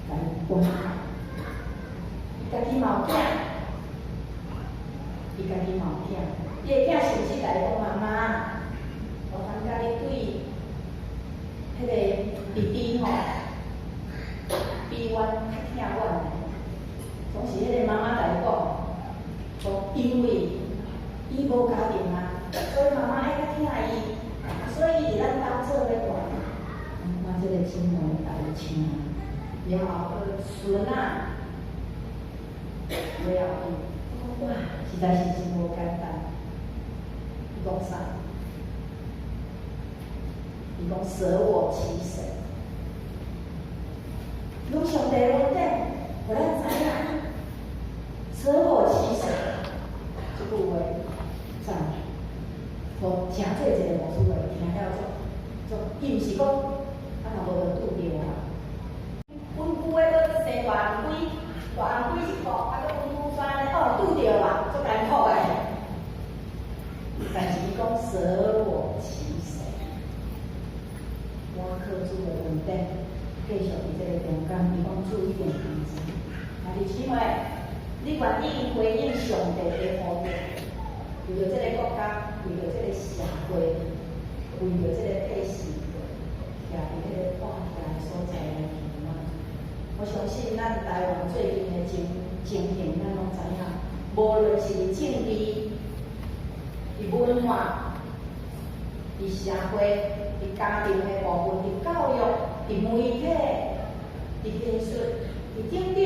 共伊管教。伊家己嘛有囝，伊家己嘛有囝，伊的囝是毋是共伊講媽媽？我感覺你對彼个弟弟吼，比阮較疼阮呢。總是彼个媽媽共伊講，講因為伊無家庭啊，所以媽媽愛較疼伊，所以伊佇咱兜做咧大。我這個姊妹共伊請，了後閣孫仔，了後伊，我講哇，實在是真無簡單。伊講啥？伊講捨我其誰？攏上帝恩典，予咱知影，捨我其誰？這句話讚，予誠濟一个牧師會聽了做做，伊毋是講啊，若無就拄著啊。溫久的閣生大紅龜，大紅龜一個，啊，閣溫久山咧，哦，拄著啊，足艱苦的。但是伊講捨我其誰？我靠主的恩典，繼續佇這个中間，伊講主一定同在。兄弟姊妹，你願意回應上帝的呼召，為著這个國家，為著這个社會，為著這個體系，徛佇彼個破拆的所在來聽嗎？我相信咱台灣最近的情形，咱攏知影，無論是佇政治、佇文化、佇社會、佇家庭的部分、佇教育、佇媒體、佇藝術、佇等等，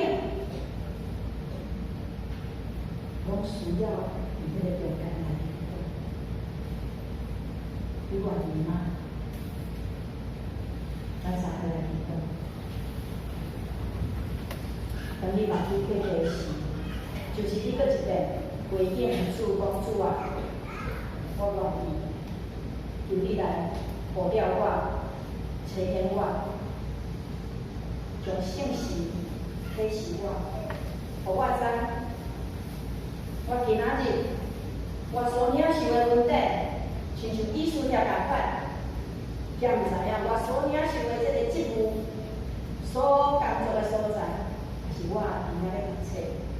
攏需要佇彼個中間來祈禱。你願意嗎？咱三个來祈禱。當你目睭閉閉時，就是你閣一遍回應主講主啊，我願意，求你來呼召我，差遣我，將聖神啟示我，予我知，我今仔日我所領受的恩典，親像以斯帖仝款，敢毋知影我所領受的這個職務，所工作的所在，抑是我佇遐咧讀冊，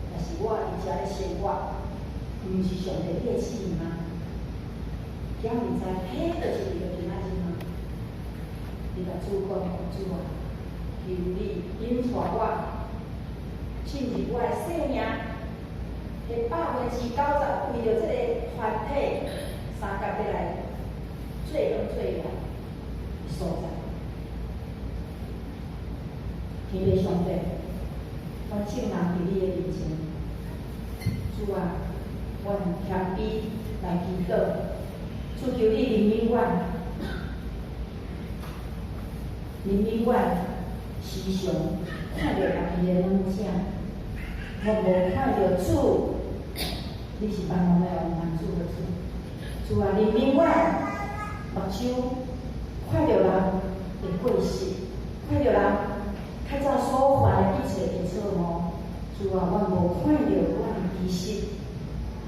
抑是我佇遮咧生活，毋是上帝你的旨意嗎？敢毋知，彼就是為著今仔日嗎？你共主講，主啊，求你引帶我進入我的生命，彼90%為著這个團體相共欲來做工做員的所在。天父上帝，阮眾人佇你的面前，主啊，阮謙卑來祈禱，主求你憐憫阮，憐憫阮時常看著家己的軟正，我無看著主，你是萬王的王，萬主的主，主啊，憐憫阮，目睭看著人的過失，看著人較早所犯的一切的錯誤，主啊，阮無看著阮其實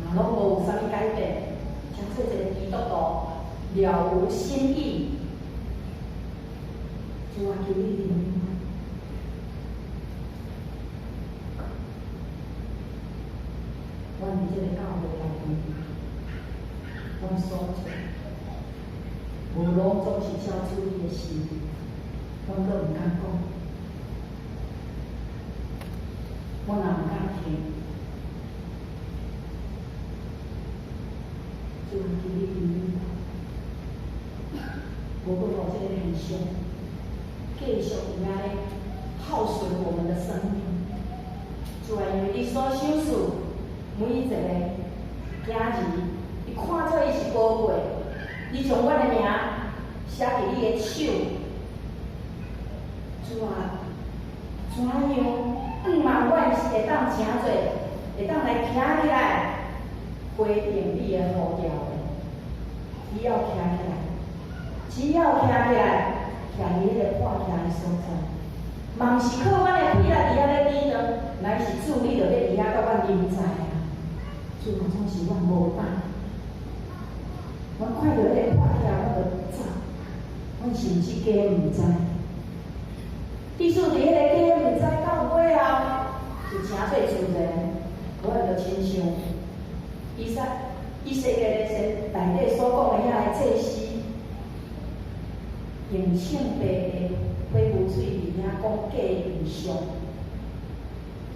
嘛攏無有啥物改變，成做一个基督徒，了無新意。主啊，求你憐憫阮。阮佇這个教會內面，阮所做，無攏總是照主你的心，阮閣毋敢講，阮也毋敢聽。主啊，求你憐憫阮，無閣予這个現象繼續佇遐咧耗損我們的生命。主啊，因為你所賞賜每一個囝兒，你看做伊是寶貴，你將阮的名寫佇你的手。主啊，怎樣向望阮是會當成做，會當來徛起來回應你的呼召的？只要徛起來，只要徛起來，徛佇彼個破徛的所在，嘛毋是靠阮的氣力佇遐咧抵擋，乃是主你著欲佇遐佮阮臨在啊！主啊，總是阮無膽，阮看著彼個破徛，阮就走，阮甚至加毋知。彼此佇彼個加毋知到尾後，就成做自然，阮就親像以西結的先內底所講的遐个祭司，用聖白的火符水佇遐講假異象，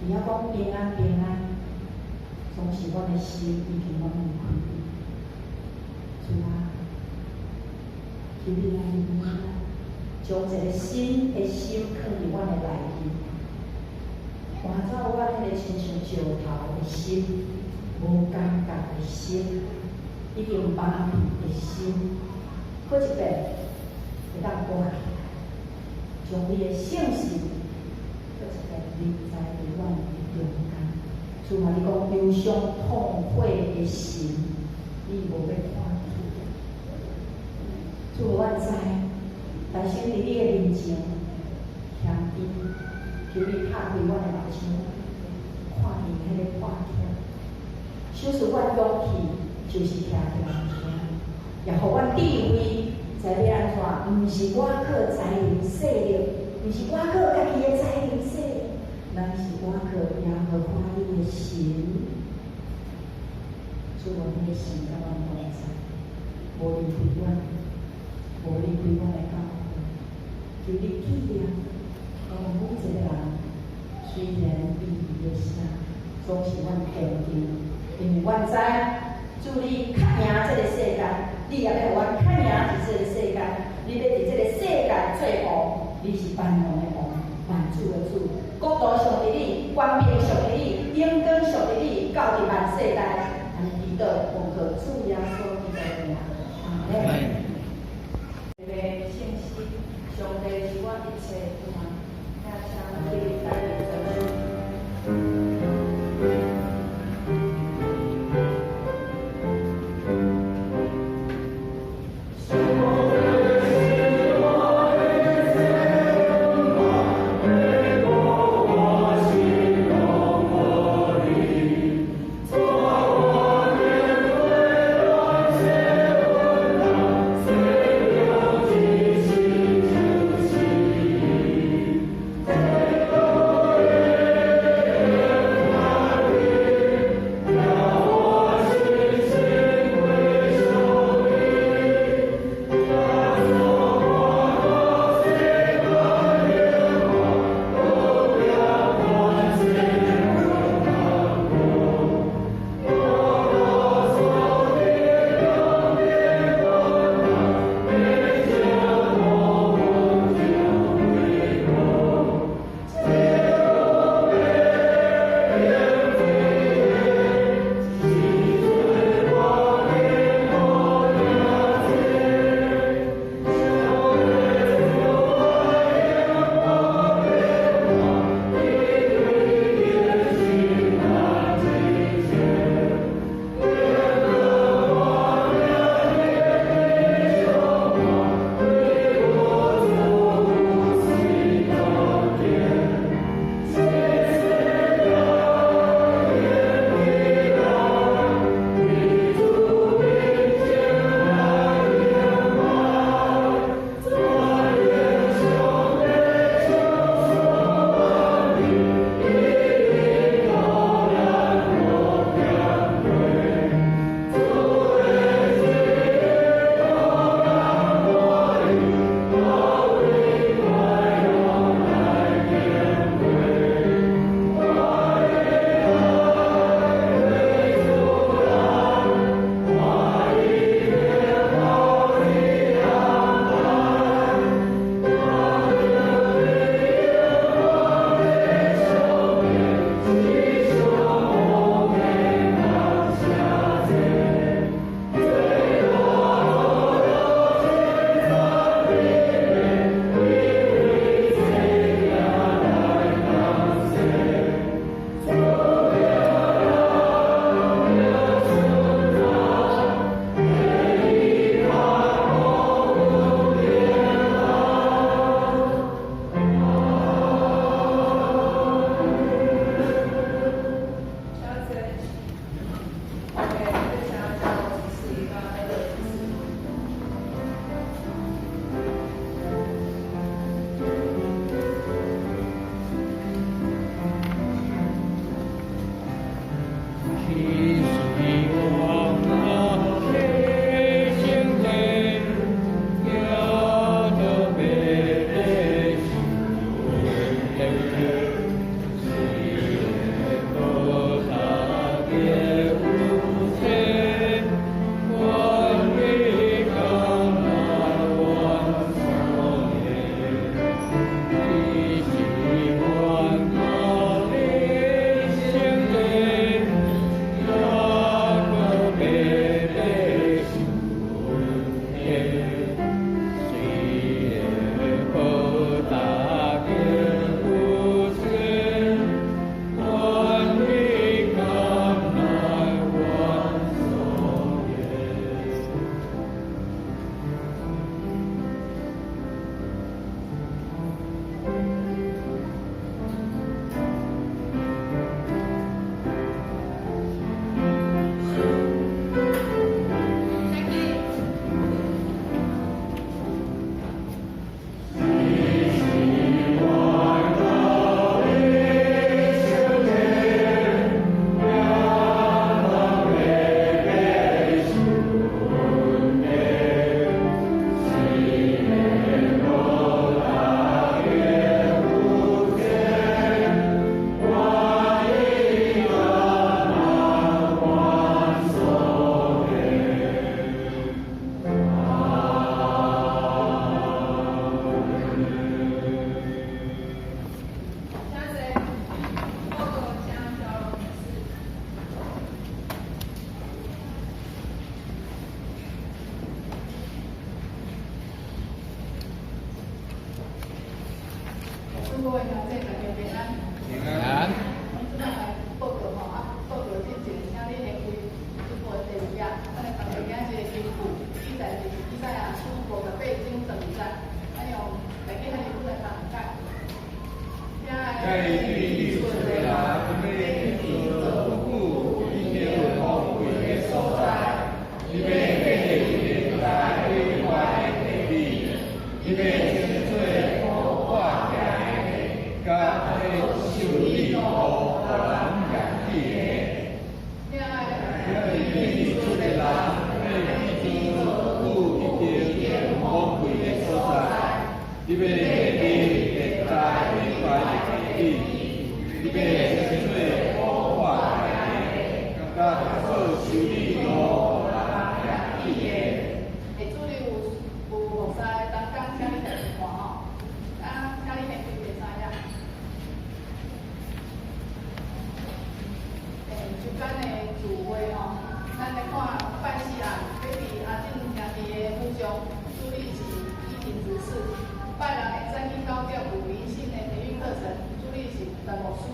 佇遐講平安平安，總是阮的心已經攏離開你。主啊，求你來憐憫咱，將一個新的心囥佇阮的內面，換走阮彼個親像石頭的心，無感覺的心，已經麻痹的心，閣一遍會當活起來，將你的聖神閣一遍臨在佇阮的中間。主啊，你講憂傷痛悔的心，你無欲看見。主，阮知，但是佇你的面前謙卑，求你拍開阮的目睭，看見彼个破疼。賞賜阮勇氣，就是徛起來聽，也予阮智慧，知欲按怎？毋是我靠才能勢力，毋是我靠家己的才能勢力，乃是我靠耶和華你的神。主啊，你的神佮阮同在，無離開阮，無離開阮的教會。求你紀念，阮每一個人，雖然微微的聲，總是阮堅定。因為阮知，主你較贏這個世界，你也欲予阮較贏佇這個世界，你欲佇這個世界做王，你是萬王的王，萬主的主，國度屬於你，權柄屬於你，榮光屬於你，到佇萬世代。按呢祈禱，奉靠主耶穌基督的名，阿們。聖詩，上帝是我一切盼望，請你來做主。上帝是我的将，助理是依婷执事。拜六的早起9点有灵性的培育课程，主理是陈牧师。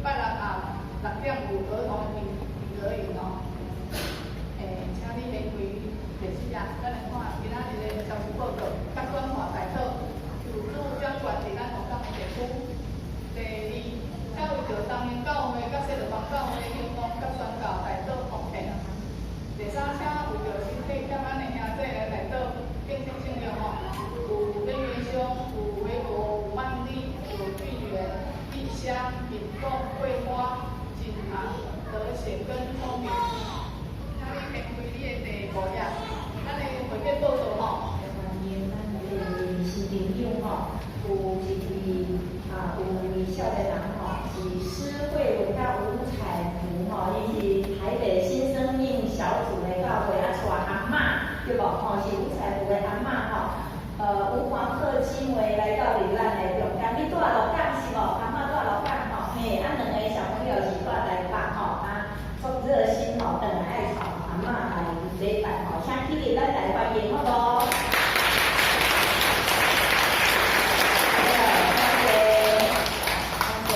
拜六暗6点有儿童品格营哦。请你免开电视啊，咱来看今仔日的消息报告，佮转化代祷，有主掌权伫咱鹿港的地区。第二，请为著东兴教会佮西乐邦教会兴旺佮宣教代祷奉献。第三，请为著身体欠安的兄弟来代祷，敬请圣灵吼。有林元兄，有维国，有曼丽，有俊元、丽香、敏凤、桂花、锦堂、德贤跟聪明。请你掀开你的第五页，咱的会见报道吼。欢迎咱的新朋友吼，有一位啊，有位少年人吼，是施慧文佮吴彩福吼，伊是台北新生命小组的教會啊，𤆬阿嬤對無？吼，是吳彩福的阿嬤吼。吳黃鶴姊妹來到佇咱的中間，你住鹿港是無？阿嬤住鹿港吼，嘿，啊兩個小朋友是住台北吼，啊，足熱心吼，轉來愛𤆬阿嬤來禮拜吼，請起立，咱來歡迎好無？感謝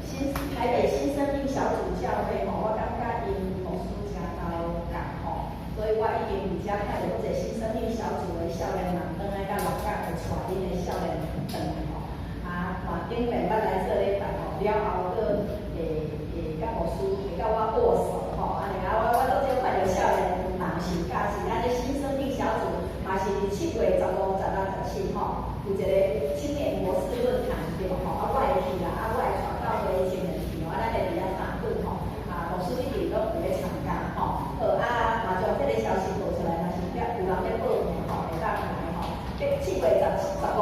新台北新生命小組教會吼，我感覺𪜶牧師誠投共吼，所以我已經佇遮看著足濟新生命小組的少年人轉來佮鹿港的𤆬恁的少年人轉來吼，啊，嘛頂面捌來做禮拜吼，了後閣會會佮牧師會佮我握手吼，按呢啊，我足少看著少年人是教是咱的新生命小組，嘛是佇7月15、16、17吼，有一個青年博士論壇對無吼，啊，我會去啦，啊，我會𤆬教會的青年去，啊，咱會佇遐三頓吼，啊，牧師一直攏有咧參加吼，好啊，嘛將這個消息報出來，若是有人咧報名吼，會當來吼。7月15、16、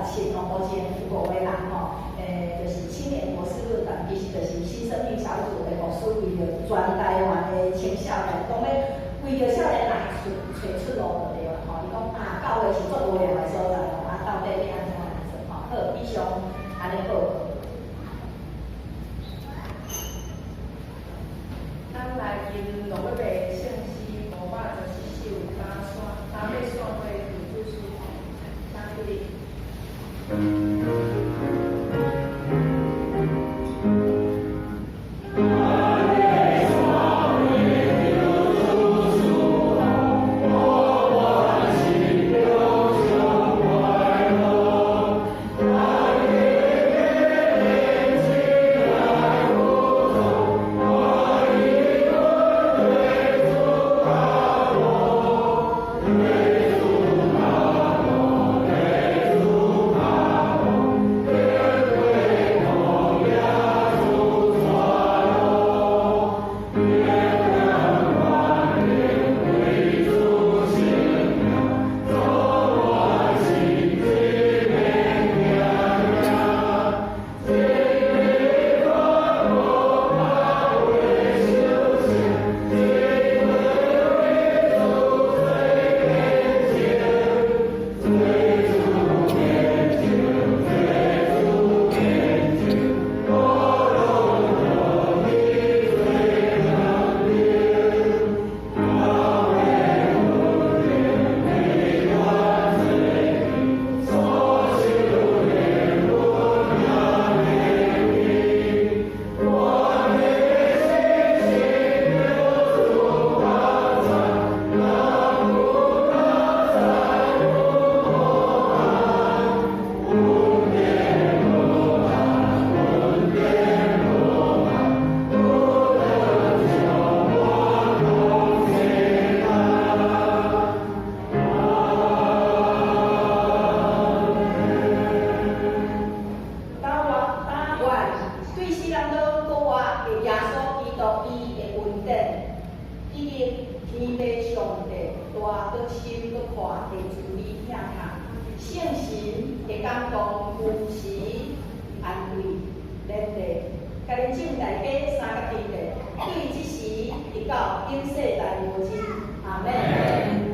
17吼，目前有五個人吼，就是青年博士論壇，其實就是新生命小組的牧師為著全台灣的青少年，講欲為著少年人揣出路就對啦吼。伊講啊，教會是足無聊的所在吼，啊，到底欲按怎來做吼？好，以上按呢報告。咱來吟落尾的聖詩514首，三尾散花求主賜福，請起立。對死人攏閣活的耶穌基督，伊的恩典，以及天父上帝大閣深閣闊的慈悲疼痛，聖神的感動，扶持安慰勉勵，共恁眾大家三佮兄弟，對這時直到永世代無盡。阿們。